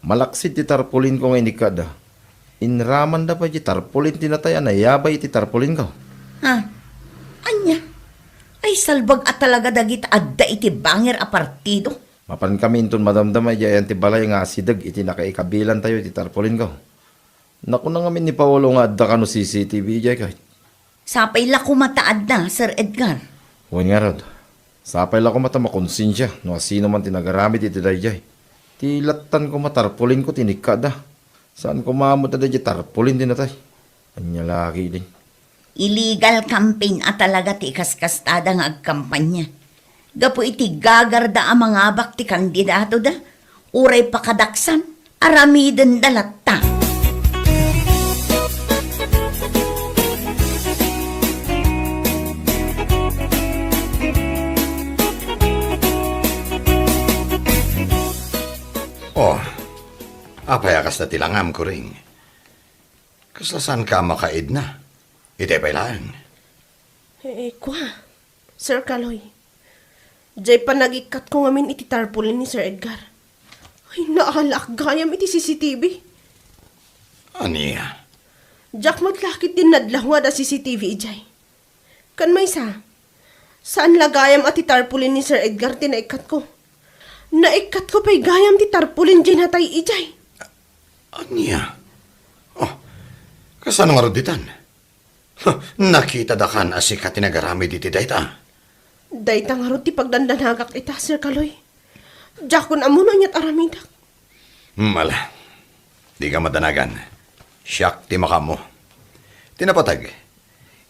malaksid ti tarpulinko nga inikkatda. Inramanda pay ti tarpulin ti natay a nayabay iti tarpulinko. Ha? Ania? Ay, salbag a talaga dagita adda iti bangir a partido. Mapankami inton madamdama idiay ayan ti balay nga asideg iti nakaikabilantayo iti tarpulinko. Nakuna ngamin ni Paolo nga adda kano C C T V idiay kay. Sapay la koma ta adda, Sir Edgar. Wen ngarud, sapay la koma ta makonsensia no asino man ti nagaramid iti daydiay. Ti lattan koma tarpulinko ti inikkatda. Saan koma met a daydiay tarpulin ti natay. Ania la ketdin? Illegal campaign a talaga ti ikaskastada nga agkampanya. Gapu iti gagarda a mangabak ti kandidatoda, uray pakadaksan, aramidenda latta. Oh, apay a kasta ti langam, Kuring? Kasla saanka a makaidna? Itay pay laeng. Eh, kua, Sir Kaloy. Jay panagikkatko ngamin iti tarpaulin ni Sir Edgar. Ay, naalaak gayam iti C C T V. Ania? Diak met la ketdin nadlawad a C C T V idiay. Ken maysa, saan la gayam a ti tarpaulin ni Sir Edgar ti naikkatko. Naikkatko pay gayam ti tarpaulin jay natay idiay. Ania? Oh, kasano ngarud ditan? Huh, nakitadakan a sika ti nagaramid iti dayta? Dayta ngarud ti pagdandanagak ita, Sir Kaloy. Diakon ammo no aniat aramidek. Hmm, ala. Dika madanagan. Siak ti makaammo. Ti napateg,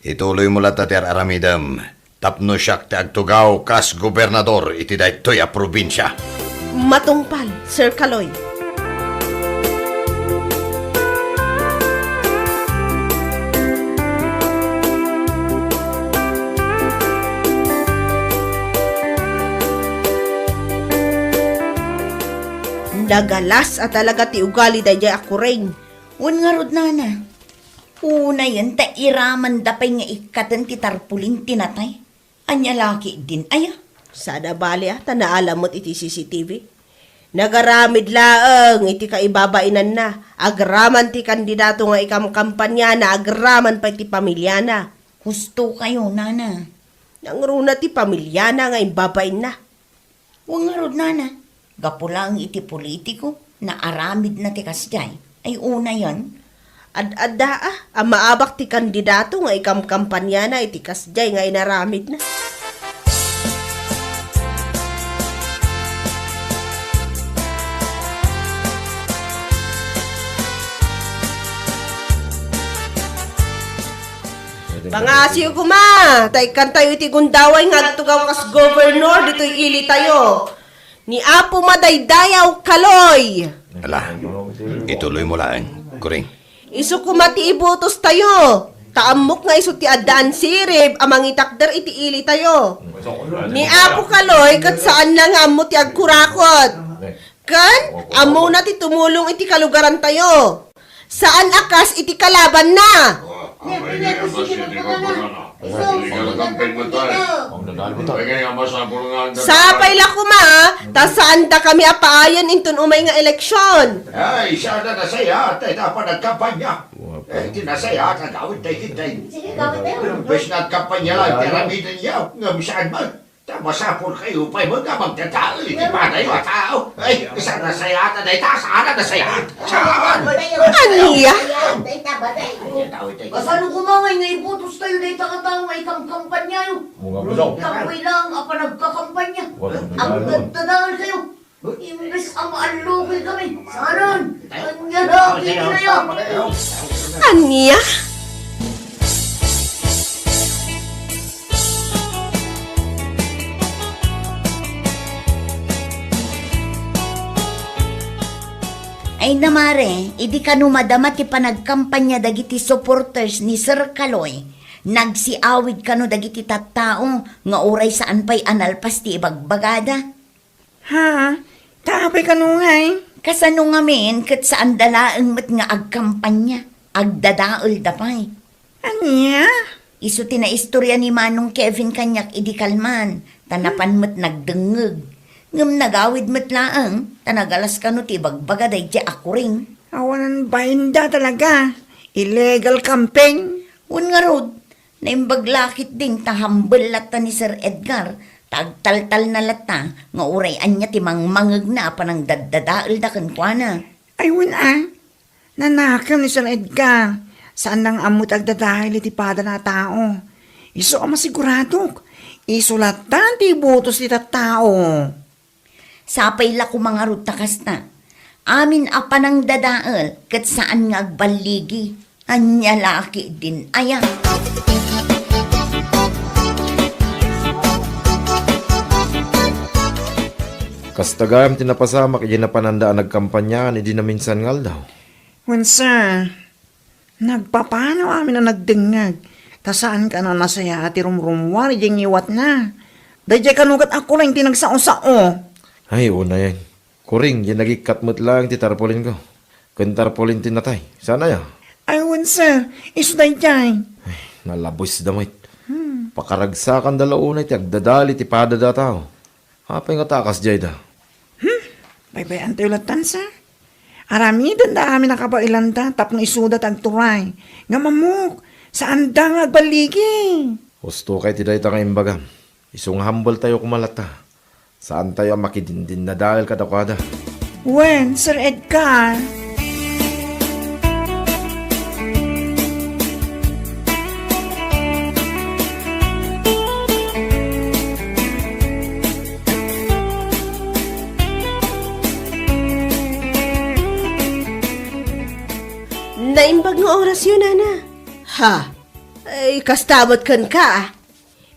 ituloymo latta ti ar-aramidem tapno siak ti agtugaw kas gobernador iti daytoy a probinsia. Matungpal, Sir Kaloy. Nagalas a talaga ti ugali daydiay a Kuring. Wen ngarud, nana, unayen ta iramanda pay nga ikkaten ti tarpulin ti natay. Ania la ketdin aya? Saan a bale a ta naala met iti C C T V. Nagaramid laeng iti kaibabainanna. Agraman ti kandidato nga ikamkampaniana, agraman pay ti pamiliana. Husto kayo, nana. Nangruna ti pamiliana nga imbabainna. Wen ngarud, nana, gapu laeng iti politiko, naaramidna ti kasdiay. Ay, unayen. Ad-adda a, a maabak ti kandidato nga ikamkampaniana iti kasdiay nga inaramidna. Pangasiyo koma, ta ikkantayo iti gundaway nga agtugaw kas gobernador ditoy ilitayo. Ni Apo Madaydayaw Kaloy. Ala, ituloy mo laeng, Kuring. Isu koma ti ibotos tayo. Ta ammok nga isu ti addaan sirib a mangitakder iti ili tayo. Ni Apo Kaloy ket saan na nga ammo ti agkurakot. Ken ammona ti tumulong iti kalugaran tayo. Saan a kas iti kalabanna. Sapay la koma, ta saan da kami a paayen inton umay nga eleksyon. Ay, saan a nasayaat dayta a panagkampanya. Eh, ti nasayaat a gawid dayta. Imbes nga agkampanya lang, ti aramidenyo, ngem saan man. Ta masapul kayo pay met nga magdadael iti padayo a tao. Ay, saan a nasayaat dayta, saan a nasayaat. Saan? Ania? Kasano koma nga ibotos tayo dayta a tao nga ikamkampanyayo? Tapno lang a panagkakampanya. Ang nagdadael kayo. Imbes a maallukoy kami, saanen? Ania na, kikinayo. Ania? Ay na, mare, idi kano madama ti panagkampanya dagiti supporters ni Sir Kaloy, nagsiawid kano dagiti tattao nga uray saan pay a nalpas ti ibagbagada. Ha? Ta apay kano ngay? Kasano ngamin ket saanda laeng met nga agkampanya, agdadaelda pay. Ania? Isu ti naistorya ni Manong Kevin kaniak idi kalman, ta napan met nagdengngeg. Ngem nagawid met laeng, ta nagalas kano ti ibagbaga daydiay a Kuring. Awanan bainda talaga. Illegal camping. Wen ngarud, naimbag la ketdin ta humble latta ni Sir Edgar, ta agtaltalna latta nga uray ania ti mangmangegna a panangdaddadaelda kenkuana. Ay, wen a, nanakem ni Sir Edgar. Saan lang ammo ti agdadael iti padana a tao. Isu a masiguradok, isu latta ti ibotos ti tattao. Sapay la koma ngarud ta kasta. Amin a panangdadael ket saan nga agballigi. Ania la ketdin aya? Kasta gayam ti napasamak idiay napananda a nagkampanyaan idi naminsan nga aldaw. Wen, sir. Nagpapanaw amin a nagdengngeg, ta saan kano a nasayaat ti rumrummuar idiay ngiwatna. Daydiay kano ket a Kuring ti nagsao-sao. Ay, unayen. Kuring, diay nagikkat met laeng ti tarpulinko. Ken tarpulin ti natay. Saan aya? Ay, wen, sir. Isu daydiay. Ay, nalabusda met. Hmm. Pakaragsakanda la unay ti agdadael iti padada a tao. Apay ngata a kasdiayda? Hmm, baybay-antayo lattan, sir. Aramidenda amin a kabaelanda tapno isuda ti agturay. Ngem ammok, saanda nga agballigi. Husto kay ti dayta nga imbagam. Isu nga humble tayo koma latta. Saantayo a makidindinnadael kadakuada. Wen, Sir Edgar. Naimbag nga orasyo, nana. Ha? Ay, kasta met kenka, a.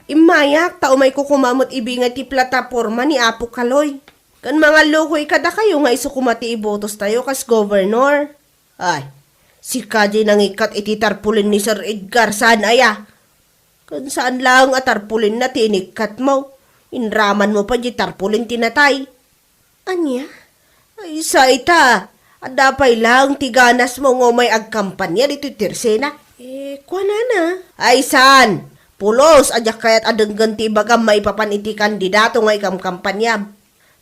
Immayak, ta umayko koma met ibingay ti plataporma ni Apo Kaloy. Ken mangallukoy kadakayo nga isu koma ti ibotos tayo kas gobernador. Ay, sika diay nangikkat iti tarpulin ni Sir Edgar, saan aya? Ken saan laeng a tarpulinna ti inikkatmo. Inramanmo pay diay tarpulin ti natay. Ania? Ay, sa ita, adda pay laeng ti ganasmo nga umay agkampanya ditoy Tirsena? Eh, kuanana? Ay, saan? Pulos a diak kayat a denggen ti ibagam maipapan iti kandidato nga ikamkampanyam.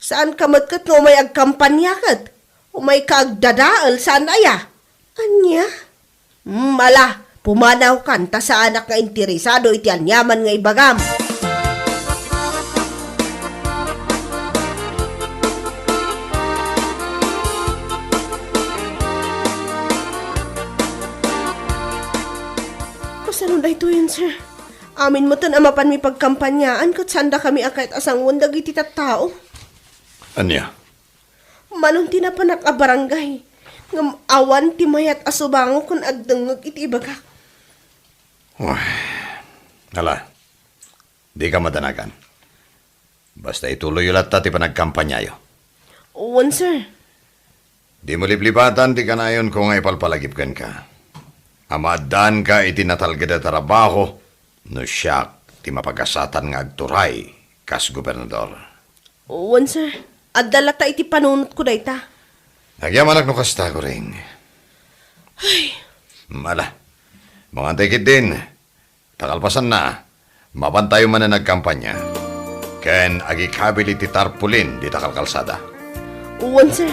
Saanka met ket nga umay agkampania ket umayka agdadael, saan aya? Ania? Hmm, ala, pumanawkan ta saanak nga interesado iti aniaman nga ibagam. Kasano daytoyen, sir? Amin metten a mapanmi pagkampaniaan ket saandakami a kayat a sangoen dagiti tattao. Ania? Manon ti napanak a barangay, ngem awan ti mayat a subango ken agdengngeg iti ibagak. Uy, ala, dika madanagan. Basta ituloyyo latta ti panagkampaniayo. Wen, sir. Dimo liplipatan ti kanayonko nga ipalpalagip kenka. A maaddaanka iti natalged a trabaho no siak ti mapagasatan nga agturay kas gobernador. Wen, sir. Adda latta iti panunotko dayta. Agyamanak no kasta, Kuring. Ay. Ala, mangantay ketdin. Ta kalpasanna, mapantayo manen agkampania ken agikabil iti tarpaulin dita kalkalsada. Wen, sir.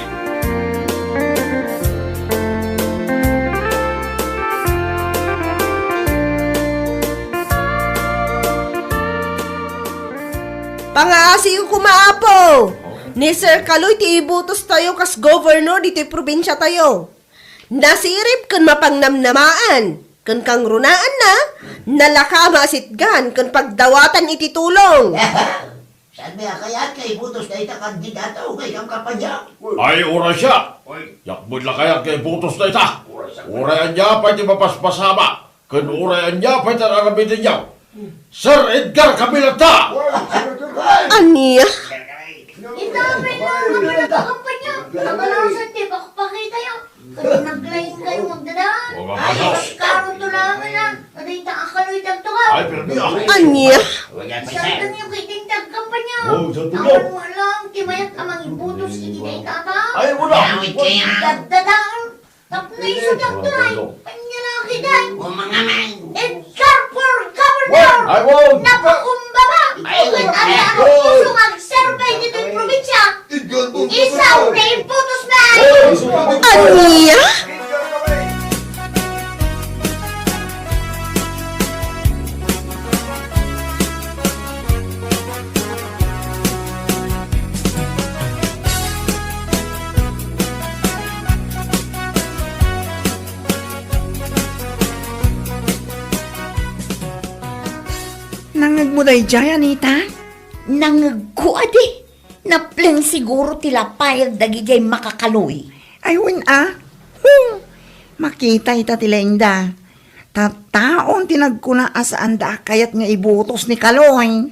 Pangaasiyo koma, Apo! Ni Sir Kaloy ti ibutostayo kas gobernador ditoy probinsiatayo. Nasirib ken mapangnamnamaan, ken kangrunaanna, nalaka a maasitgan ken pagdawatan iti tulong. Saan met a kayat nga ibutos dayta kandidato nga ikamkampanya? Ay, uray siak! Diak met la kayat nga ibutos dayta. Uray ania pay ti mapaspasama, ken uray ania pay ti ar-aramidenyo. Sir Edgar kami latta! Ania? Ita, pay nga, nga pala kampanya. Abalaw sa ti pakpakitayo. Kadi naglaing kayo magdadaan. Ay, karon to lang na. Kadi ta akaloy tagtugaw. Ay, permi, ah. Ania? Saan niyo kiting tagkampanya? Oh, sa tulo. Awan mo lang, ti mayat a mangibutos iti dayta. Ay, wala. Dadadaan. Tapno isu ti agturay, ania la kiday? Umangaman. Edgar for governor! Ay, wow! Napakumbaba! Ay, ket ania a puso nga agserbi ditoy probinsia? Edgar for governor! Isu ti ibutos na! Ania? Nangngegmo daydiay, Anita? Nangngegko, adi. Naplen siguro ti lapayag dagidiay makakaloy. Ay, wen a. Hmm. Makita ita ti laingda. Tattaon ti nagkuna a saanda a kayat nga ibutos ni Kaloy.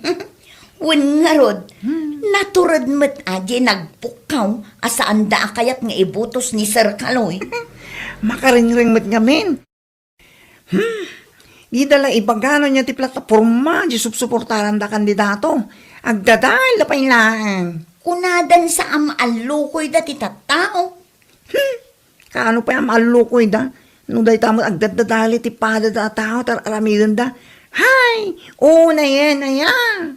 Wen ngarud, hmm, natured met a diay nagpukkaw a saanda a kayat nga ibutos ni Sir Kaloy. Makarengreng met ngamin. Hmm, dida la ibagana nia ti plataporma diay supsuportaranda a kandidato. Agdadael la pay laeng. Kunadan sa a maallukoyda ti tattao. Hmm, kaano pay a maallukoyda no dayta met agdaddadael iti padada a tao ti ar-aramidenda? Hay, o, nayen, aya.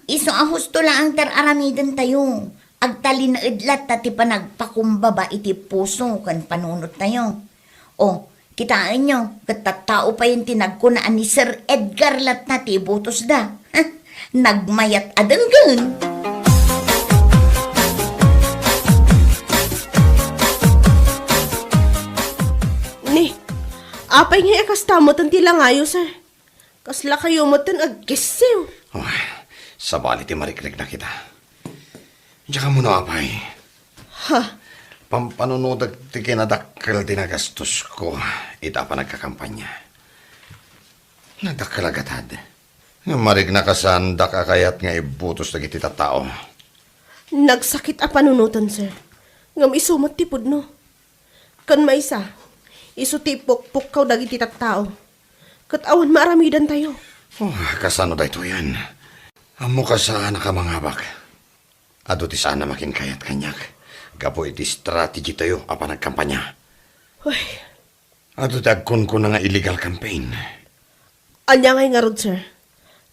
Isu a husto laeng ti ar-aramidentayo. Agtalinaed latta ti panagpakumbaba iti puso ken panunottayo. O, kitaenyo, ket tattao payen ti nagkuna a ni Sir Edgar latta ti ibutosda. Nagmayat a denggen. Ni, apay ngay a kasta metten ti langayo, sir? Kasla kayo metten agkessiw. Oh, sabali ti marikriknak ita. Diak ammo no apay. Ha? Pampanunotek ti kinadakkel ti nagastosko ita a panagkakampanya. Nagdakkel a gatad. Ngem mariknak a saandak a kayat nga ibutos dagiti tattao. Nagsakit a panunoten, sir. Ngem isu met ti pudno. Ken maysa, isu ti ipukpukkaw dagiti tattao. Ket awan maaramidantayo. Oh, kasano daytoyen? Ammok a saanak a mangabak. Adu ti saan a makinkayat kaniak gapu iti strategy tayo a panagkampanya. Uy. Adu ti agkunkuna nga illegal campaign. Ania ngay ngarud, sir?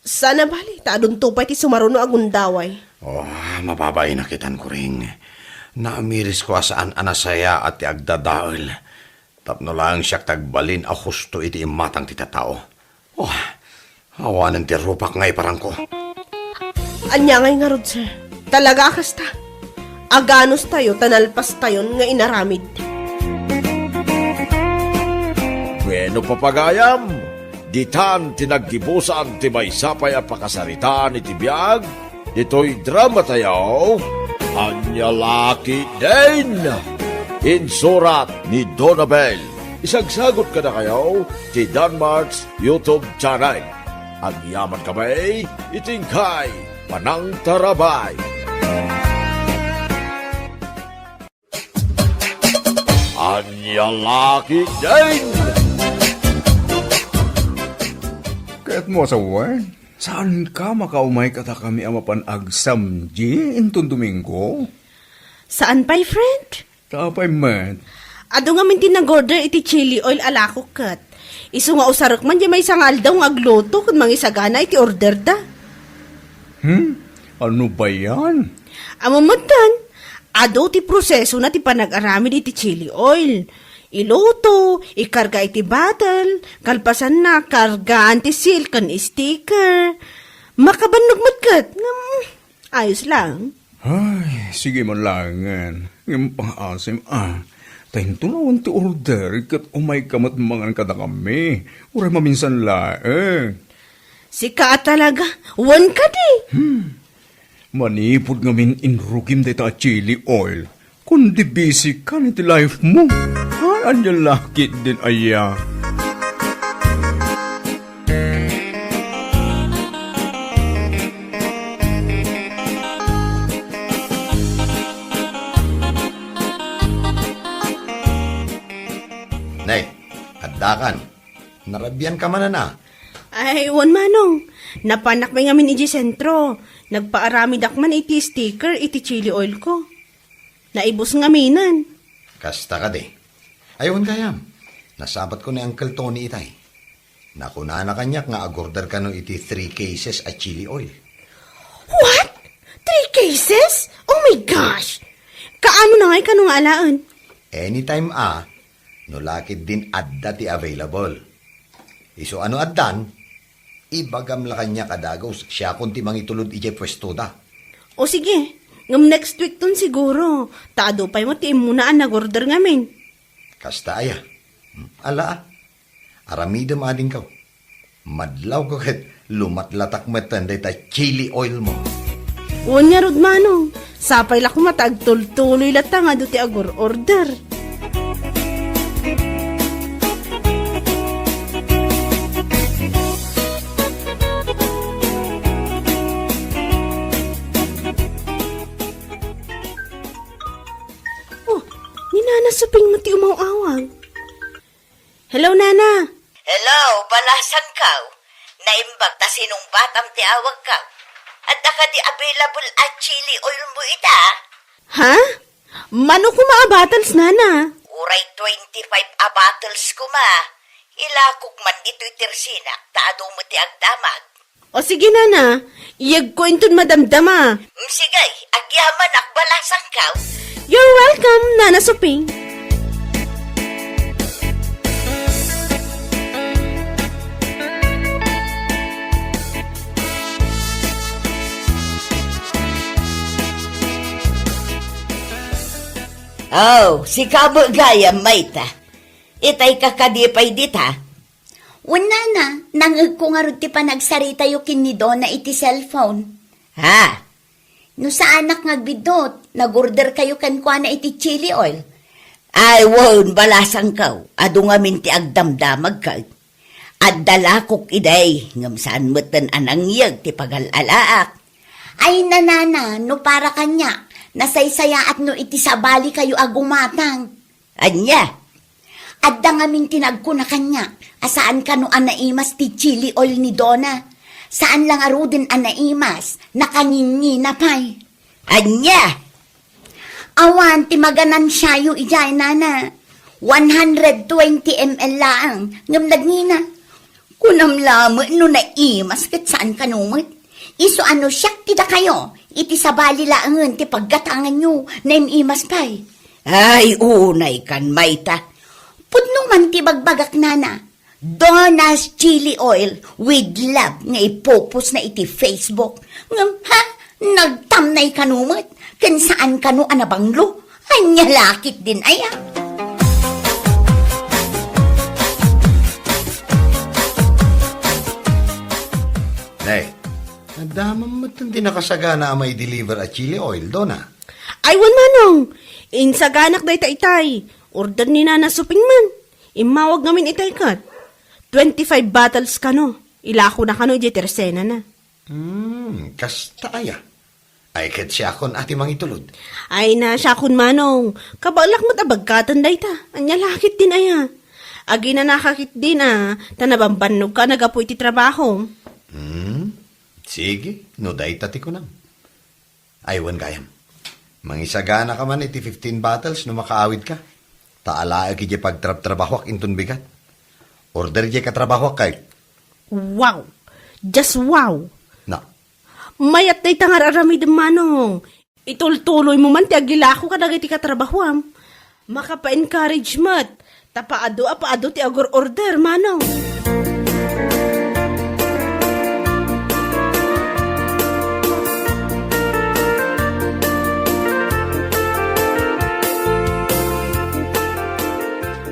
Saan a bali, ta adunto pay ti sumaruno a gundaway. Oh, mababain a kitan, Kuring. Naamirisko a saan a nasayaat ti agdadael. Tapno laeng siak ti agbalin a husto iti imatang ti tattao. Oh, awanen ti rupak nga iparangko. Ania ngay ngarud, sir? Talaga a kasta? Aganos tayo ta nalpas tayon nga inaramid. Bueno, papagayam, ditan ti naggibusan ti maysa pay a pakasaritaan iti biag ditoy drama tayo, Ania La Ketdin. Insurat ni Donabel. Isagsagut kadakayo ti Danmart's YouTube channel. Agyaman kami iti inkay panangtarabay. Ania La Ketdin! Ket mo, asawan, saan ka makaumay kadakami a mapan agsamdi inton Domingo? Saan pay, friend? Ta apay met? Adu ngamin ti nag-order iti chili oil a lakok ket. Isu nga usarek man diay maysa nga aldaw nga agluto ken mangisagana iti order da. Hmm? Ano ba yan? Amo metten, adu ti prosesona ti panag-aramid iti chili oil. Iluto, ikarga iti bottle, kalpasanna, kargaan ti seal ken sticker. Makabannog met ket, ngem, ayos lang. Ay, sige man laengen. Ngem pangaasim, ah. Ta inton awan ti order, ket umayka met mangan kadakami. Uray maminsan laeng. Sika a talaga, wen kadi? Hmm. Manipud ngamin inrugim dayta a chili oil. Kundi busy ka iti life mo. Ay, ania la ketdin aya. Nay, addakan. Narabian ka man, ana? Ay, wen, Manong. Napanak pay ngamin idiay sentro. Nagpaaramidak man iti sticker iti chili oil ko. Naibus ngaminen. Kasta kadi. Ay, wen gayam. Nasabat ko ni Uncle Tony itay. Nakunana kaniak nga agorder kano iti three cases a chili oil. What? Three cases? Oh my gosh! Kaano na ngay kano nga alaen? Anytime a, no la ketdin adda ti available. Isu a no addan, ibagam la kaniak a dagus, siakon ti mangitulod idiay puestoda. O sige, ngem next week ton siguro, ta adu pay met ti immuna a nag-order ngamin. Kasta aya? Hmm, ala, a. Aramidem adingko. Madlawko ket lumatlatak metten dayta chili oil mo. Wen ngarud, Manong. Sapay la koma ta agtultuloy latta nga adu ti agor-order. Oh, ni Nana Suping met ti umaw-awag. Hello, Nana. Hello, balasangko. Naimbag ta sinungbatam ti awagko. Adda kadi available a chili oil mo ita? Ha? Mano koma a bottles, Nana? Uray twenty-five a bottles koma. Ilakok man ditoy tersinak ta adu met ti agdamag. O sige, Nana, iyegko inton madamdama. Mm, sige, agyamanak, balasangko. You're welcome, Nana Suping. Oh, sika met gayam, mayta? Itay ka kadi pay dita? Wen, Nana, nangngegko ngarud ti panagsaritayo ken ni Dona iti cellphone. Ha? No saanak nga agbiddut, nag-order kayo kenkuana iti chili oil. Ay, wen, balasangko, adu ngamin ti agdamdamag ket. Adda lakok idi, ngem saan metten a nangyeg ti pagal-alaak. Ay, Nana, no para kaniak, nasaysayaat no iti sabali kayo a gumatang. Ania? Adda ngamin ti nagkuna kaniak a saan kano a naimas ti chili oil ni Dona. Saan la ngaruden a naimas, nakangingina pay. Ania? Awan ti maganansiayo idiay, Nana. One hundred twenty M L laeng, ngem nagngina. Kunam lamet no naimas ket saan kano met. Isu a no siak ti dakayo, iti sabali laengen ti paggatanganyo, naim-imas pay. Ay, unay kan, mayta. Pudno man ti bagbagak, nana. Dona's chili oil with love nga ipupos na iti Facebook. Ngem, ha? Nagtamnay kano met, ken saan kano a nabanglo. Ania la ketdin aya? Nay, adda man met ti nakasagana a mai-deliver a chili oil, Dona? Ay, wen, Manong. Insaganak dayta itay. Order ni Nana Suping man. Immawag ngamin itay ket. Twenty-five bottles kano. Ilakona kano idiay tersenana. Hmm, kasta aya? Ay, ket siakon a ti mangitulod. Ay na, siakon, Manong. Kabaelak met a bagkaten dayta. Ania la ketdin aya? Aginanaka ketdin a, ta nabambannogka a naggapu iti trabahom. Hmm, sige, no dayta ti kunam. Ay, wen gayam. Mangisaganaka man iti fifteen bottles no makaawidka. Ta alaek idiay pagtrabtrabahoak inton bigat. Order idiay katrabahoak kay. Wow! Just wow! Na. Mayat dayta nga ar-aramidem, Manong. Itultuloymo man ti agilako kadagiti katrabahoam. Makapa-encourage met. Ta paadu a paadu ti agur-order, Manong.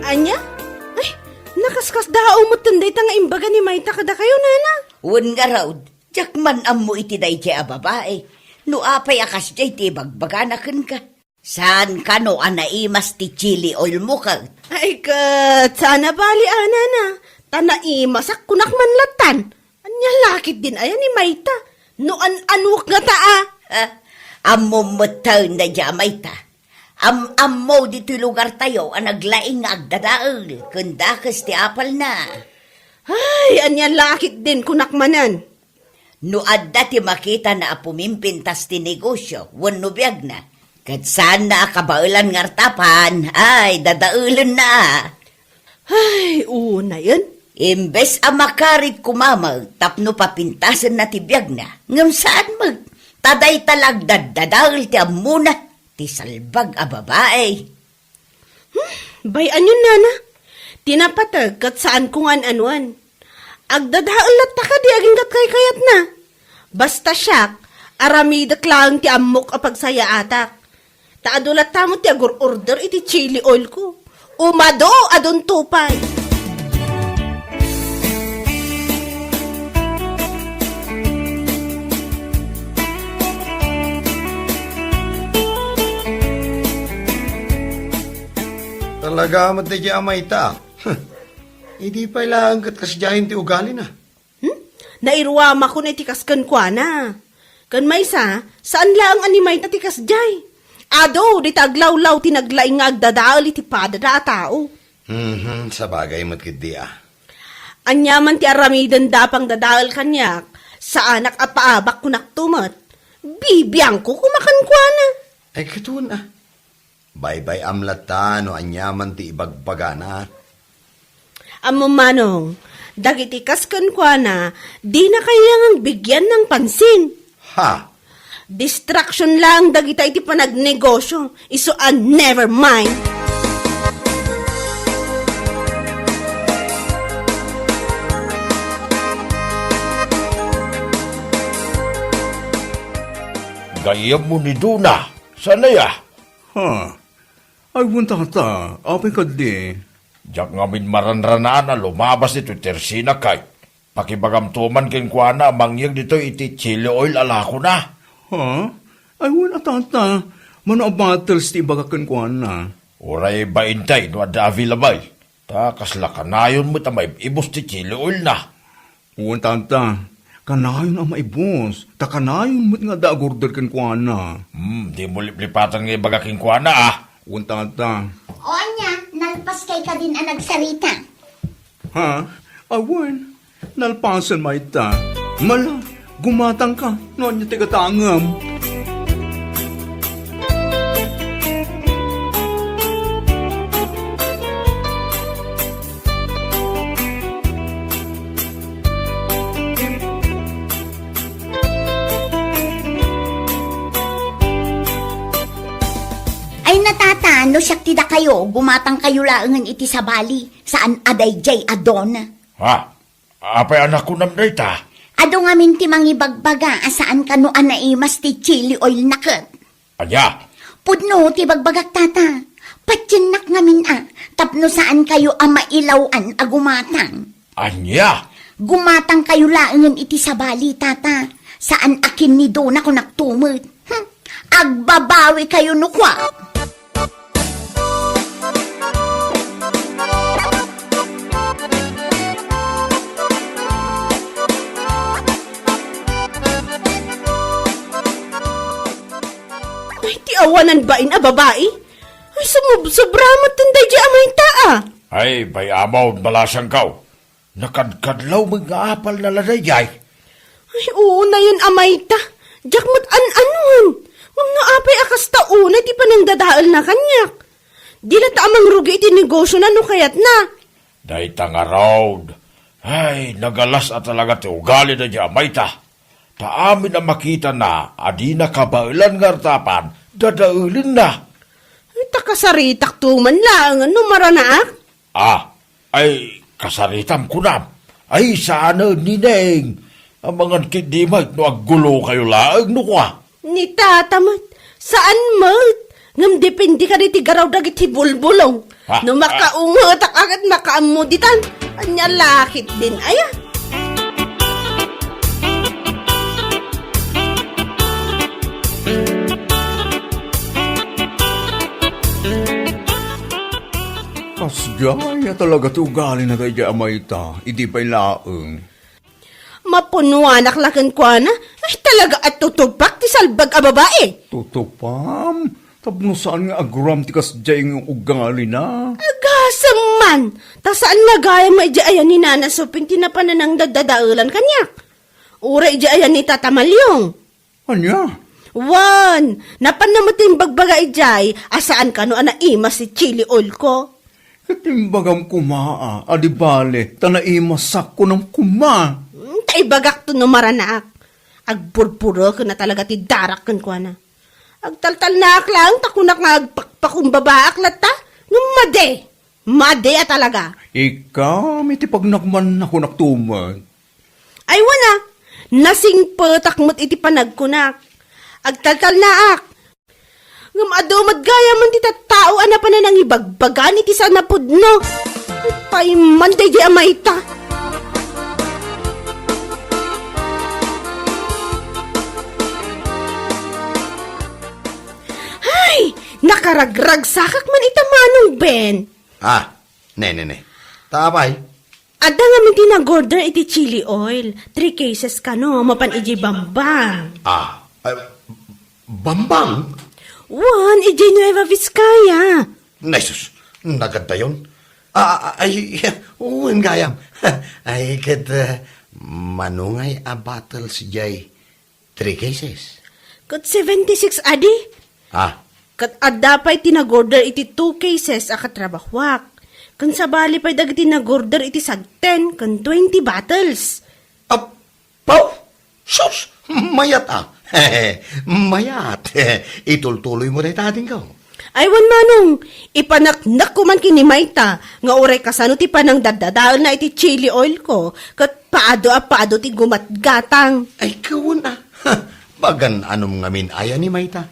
Ania? Ay, nakaskasdaaw metten dayta nga imbaga ni mayta kadakayo, nana. Wen ngarud, diak man ammo iti daydiay a babai. No apay a kasdiay ti ibagbagana kenka? Saan kano a naimas ti chili oil mo ket? Ay ket, saan a bali, a, nana. Ta naimasak, kunak man lattan. Ania la ketdin aya ni mayta? No an-anuak ngata, a? Ah, ammom metten daydiay a mayta. Am-ammo ditoy lugartayo a naglaing nga agdadael ken dakes ti apalna. Ay, ania la ketdin, kunak manen. No adda ti makitana a pumimpintas ti negosio wenno biagna, ket saanna a kabaelan nga artapan, ay, dadaelenna. Ay, unayen. Imbes a makarit koma met tapno papintasenna ti biagna, ngem saan met, ta dayta la agdaddadael ti ammona, ti salbag a babai. Hmm, bay-anyon, nana. Ti napateg ket saanko nga an-anuan. Agdadael latta kadi agingga kaykayatna. Basta siak, aramidek laeng ti ammok a pagsayaatak. Ta adu latta met ti agur-order iti chili oil ko. Umadu, adunto pay. Talaga met daydiay a mayta. Huh. Idi pay laeng ket kasdiayen ti ugalina. Hmm? Nairuamakon iti kas kenkuana. Ken maysa, saan laeng a ni mayta ti kasdiay. Adu, dita aglawlaw ti naglaing nga agdadael iti padada a tao. Mhm, sabagay met ketdi a. Ania man ti aramidenda a pangdadael kaniak, saanak a paabak kunakto met. Bibiangko koma kenkuana. Ay, ket wen a. Baybay-am latta no aniaman ti ibagbagana. Ammom, Manong, dagiti kas kenkuana, dina kailangan bigyan ng pansin. Ha? Distraction lang dagita iti panagnegosyo. Isu a never mind. Gayyemmo ni Dona, saan aya? Ha? Ay, wen, tata, apay kadi? Diak ngamin maranranaan a lumabas ditoy tersina kay. Pakibagamto man kenkuana a mangyeg ditoy iti chili oil a lakona. Ha? Ay, wen a, tata, mano a bottles ti ibaga kenkuana? Uray bainte no adda available. Ta kasla kanayon met a maib-ibus ti chili oil na. Wen, tata, kanayon a maibus, ta kanayon met nga adda agurder kenkuana. Hmm, dimo liplipatan nga ibaga kenkuana, a. Wen, tata. O ania, nalpaskay kadin a nagsarita? Ha? Awan, nalpasen mayta. Mala, gumatangka no ania ti gatangem. Tata, no siak ti dakayo, gumatangkayo laengen iti sabali, saan a daydiay a don. Ha? Apay a nakunam dayta? Adu ngamin ti mangibagbaga a saan kano a naimas ti chili oil na ket. Ania? Pudno ti bagbagak, tata. Patiennak ngamin a, tapno saan kayo a mailaw-an a gumatang. Ania? Gumatang kayo laengen iti sabali, tata. Saan a kinnidona kunak tumet. Hmm. Agbabawi kayo no kua. Ay, ti awanan bain a babai. Ay, sumubsobra met daydiay a mayta, a. Ay, bay-am, balasangkaw. Nakadkadlaw met nga apalna la daydiay. Ay, unayen a mayta. Diak met an-anuan. Ngem no apay a kasta unay ti panangdadaelna kaniak. Di latta a mangrugi iti negosiona no kayatna. Dayta ngarud. Ay, nagalas a talaga ti ugali daydiay a mayta. Ta amin a makitana a dina kabaelan nga artapan, dadaelenna. Ay, ta kasaritakto man laengen no maranaak. Ah, ay, kasaritam kunam. Ay, saanen, Nineng. Amangan ketdi met no aggulo kayo laeng no kua. Ni tata met, saan met. Ngem depende kadi ti garaw dagiti bulbulong. Ha? No makaungetak a ket makaammo ditan. Ania la ketdin aya? Kasdiay a talaga ti ugalina daydiay a mayta, idi pay laeng. Mapunuanak la kenkuana, ay talaga a tutupak ti salbag a babai. Tutupam? Tapno saan nga aguram ti kasdiay nga ugalina? Agasem man! Ta saan nga gayam nga idiay ayan ni Nana Suping ti napan a nangdadadaelan kaniak. Uray idiay ayan ni Tata Maliong. Ania? Wen, napanna met ti imbagbaga idiay a saan kano a naimas ti chili oil ko. Ket imbagam koma a, a di bale, ta naimasak kunam koma. Hmm, ta ibagakto no maranaak. Agburbureken a talaga ti darak kenkuana. Agtaltalnaak laeng ta kunak nga agpakpakumbabaak latta. Ngem madi! Madi a talaga. Ikam iti pagnakmanna kunak tumet. Ay, wen a, nasingpetak met iti panagkunak. Agtaltalnaak. Ngem adu met gayam ti tattao a napan a nangibagbaga iti saan a pudno. Ay, pay man daydiay a mayta. Ay, nakaragragsakak man ita, Manong Ben. Ah, ne, ne, ne. Ta apay? Adda ngamin ti nag-order iti chili oil. Three cases kano, mapan idiay Bambang. Ah, ah, Bambang? Wen, idiay Nueva Vizcaya. Nay sus, nagaddayon. Ah, ah, ay, wen gayam. Ay, ket, ah, mano ngay a bottles diay? Three cases. Ket seventy-six a di? Ah. Ket adda pay ti nag-order iti two cases a katrabahuak. Ken sabali pay dagiti nag-order iti sagten ken twenty bottles. Apo! Sus! Mayat a. Mayat. Itultuloy mo dayta, adingko. Ay, wen, Manong, ipaneknek koman ken ni Mayta nga uray kasano ti panangdaddadaelna iti chili oil ko, ket paadu a paadu ti gumatgatang. Ay, kawen a. Pagan-anom ngamin aya ni Mayta.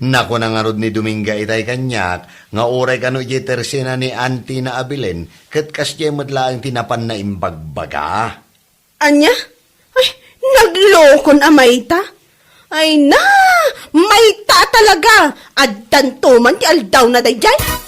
Nakuna ngarud ni Dominga itay kaniak nga uray kano idiay tersena ni Antina a Belen, ket kasdiay met laeng ti napan naimbagbaga. Ania? Ay, naglokon a Mayta? Ay na, Mayta talaga! Addanto man ti aldawna daydiay.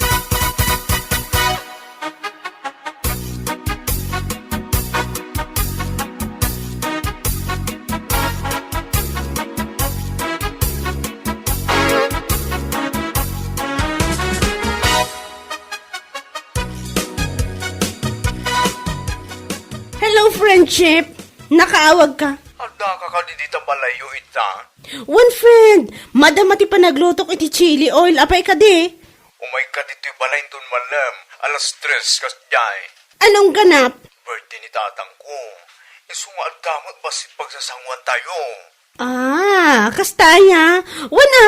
Hello, friendship. Nakaawag ka. Adda ka kadi dita balayyo ita? Wen, friend, madama ti panaglutok iti chili oil. Apay kadi? Umay ka ditoy balay inton malem, alas tres kasdiay. Anong ganap? Birthday ni tatangko. Isu nga adda met bassit pagsasanguan tayo. Ah, kasta aya. Wen a,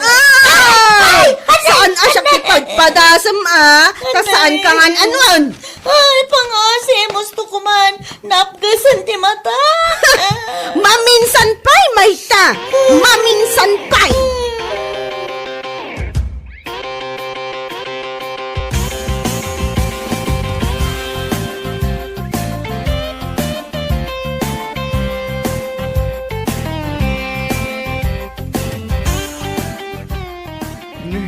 Ay! Ay! Saan a siak ti padpadasem a? Ta saan ka ngan anuan? Ay, pangaasim, husto ko man. Napgesen ti mata. Maminsan pay, Mayta. Maminsan pay. Ni,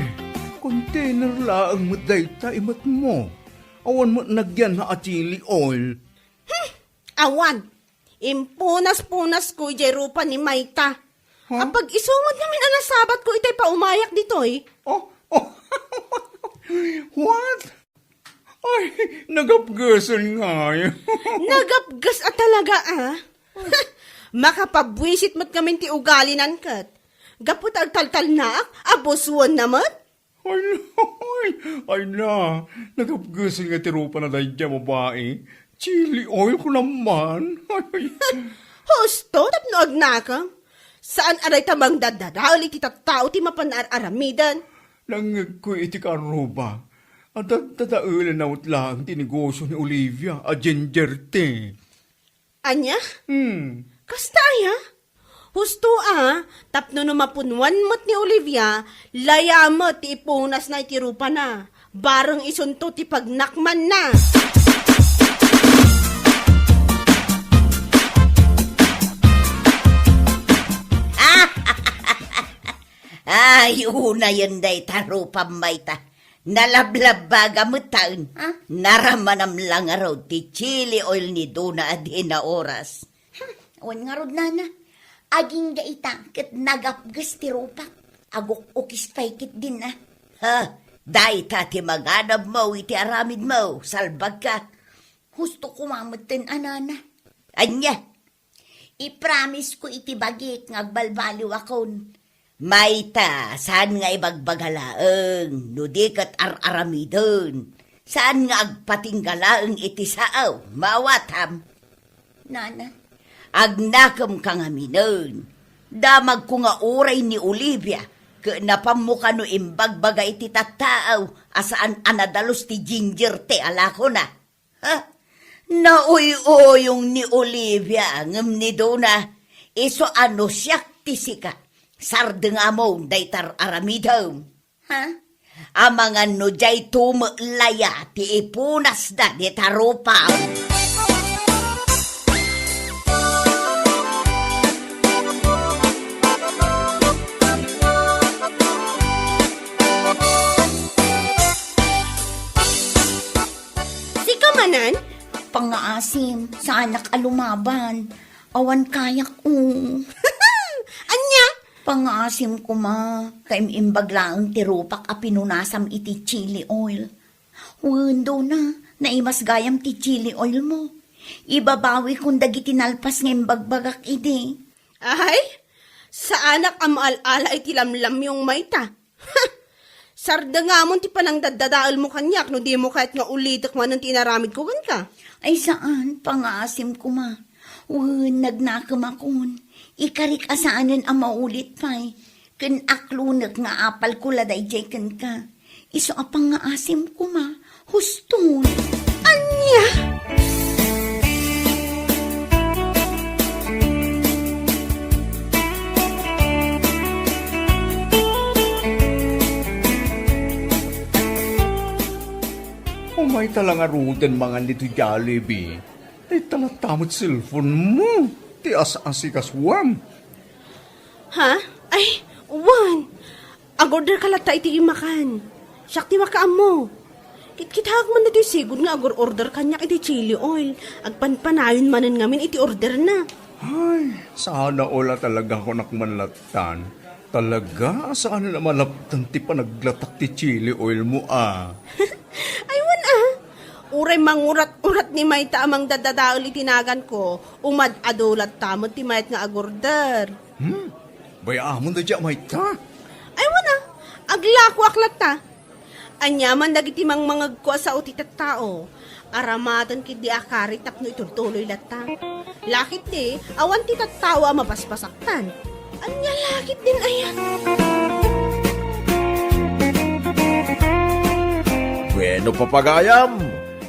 container laeng met dayta imetmo. Awan met nagyan a chili oil. Hmm, awan. Impunas-punasko idiay rupa ni Mayta. Huh? Apag-isu met ngamin a nasabatko itay paumayak ditoy. Oh, oh. What? Ay, nagapgesen ngay. Nagapges a talaga, ah. Makapabuisit met ngamin ti ugalinan ket. Gapu ta agtaltalnaak, abusuenna met. Ay, ay, ay na, nagapgesen nga ti rupana daydiay a babai. Chili oil ko naman. Ay, husto tapno agnakem. Saan a dayta mangdadadael iti tattao ti mapan ar-aramiden. Nangngegko iti kaarruba a daddadaelen met laeng ti negosio ni Olivia a ginger tea. Ania? Hmm. Kasta aya? Husto a, tapno no mapunuan met ni Olivia, laya met ti ipunasna iti rupana. Bareng isunto ti pagnakmanna. Ay, unayen dayta rupam, Mayta. Nalablabbaga met taen. Ah? Naramanam la ngarud ti chili oil ni Dona a di naoras. Hmm, wen ngarud, nana. Agingga ita ket nagapges ti rupak. Aguk-ukis pay ketdin a. Ha, dayta ti manganabmo iti aramidmo, salbagka. Husto koma metten a, nana. Ania? Ipromisesko iti bagik nga agbalbaliwakon. Mayta, saan nga ibagbaga laeng, no di ket ar-aramiden. Saan nga agpatingga laeng iti saaw, maawatam. Nana. Agnakemka ngaminen. Damagko nga uray ni Olivia, ket napammo kano imbagbaga iti tattaaw a saan a nadalus ti ginger tea a lakona. Ha? Nauy-uyong ni Olivia ngem ni Dona, isu a no siak ti sika, sardengamon dayta ar-aramidem. Ha? Amangan no diay tumeklaya ti ipunasda dita rupam. Sika manen? Pangaasim, saanak a lumaban. Awan kayak, o. Ania? Pangaasim koma, kaim-imbag laeng ti rupak a pinunasam iti chili oil. Wen, Dona, naimas gayam ti chili oil mo. Ibabawikon dagiti nalpas nga imbagbagak idi. Ay, saanak a maal-ala iti lamlamyong mayta. Sardengamon ti panangdaddadaelmo kaniak no dimo kayat nga ulitek manen ti inaramidko kenka. Ay saan, pangaasim koma. Wen, nagnakemakon. Ikarik a saanen a maulit pay. Ken aklonek nga apalko la daydiay kenka. Isu a pangaasim koma. Huston. Ania? Umay ta la ngaruden mangan ditoy Jollibee. Ita latta met cellphone mo. Ti as-asikasuam. Ha? Ay, wen. Agorder ka latta iti imakan. Siak ti makaammo. Kitkitaak man ditoy sigud nga agor-order kaniak iti chili oil. Agpanpanayon manen ngamin iti orderna. Ay, sana all a talaga kunak man lattan. Talaga, saan a malaptan ti panaglatak ti chili oil mo, a? Ay, wen, a. Uray mangurat-urat ni mayta a mangdadadael iti naganko, umad-adu latta met ti mayat nga agorder. Hmm? Bay-amon daydiay a mayta? Ay, wen, a. Aglakoak latta. Aniaman dagiti mangmangegko a sao ti tattao. Aramaten ketdi a kari tapno itultuloy latta. Laketdi, awan ti tattao a mapaspasak tan. Ania laketdin aya? Bueno, papagayam,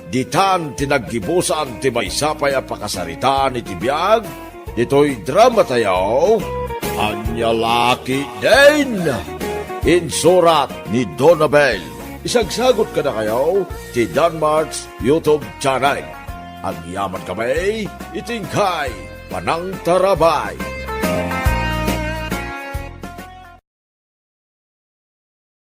ditan ti naggibusan ti maysa pay a pakasaritaan iti biag ditoy dramatayo, Ania Laketdin! Insurat ni Donabel. Isagsagut kadakayo ti Danmark's YouTube channel. Agyamankami iti inkay panangtarabay.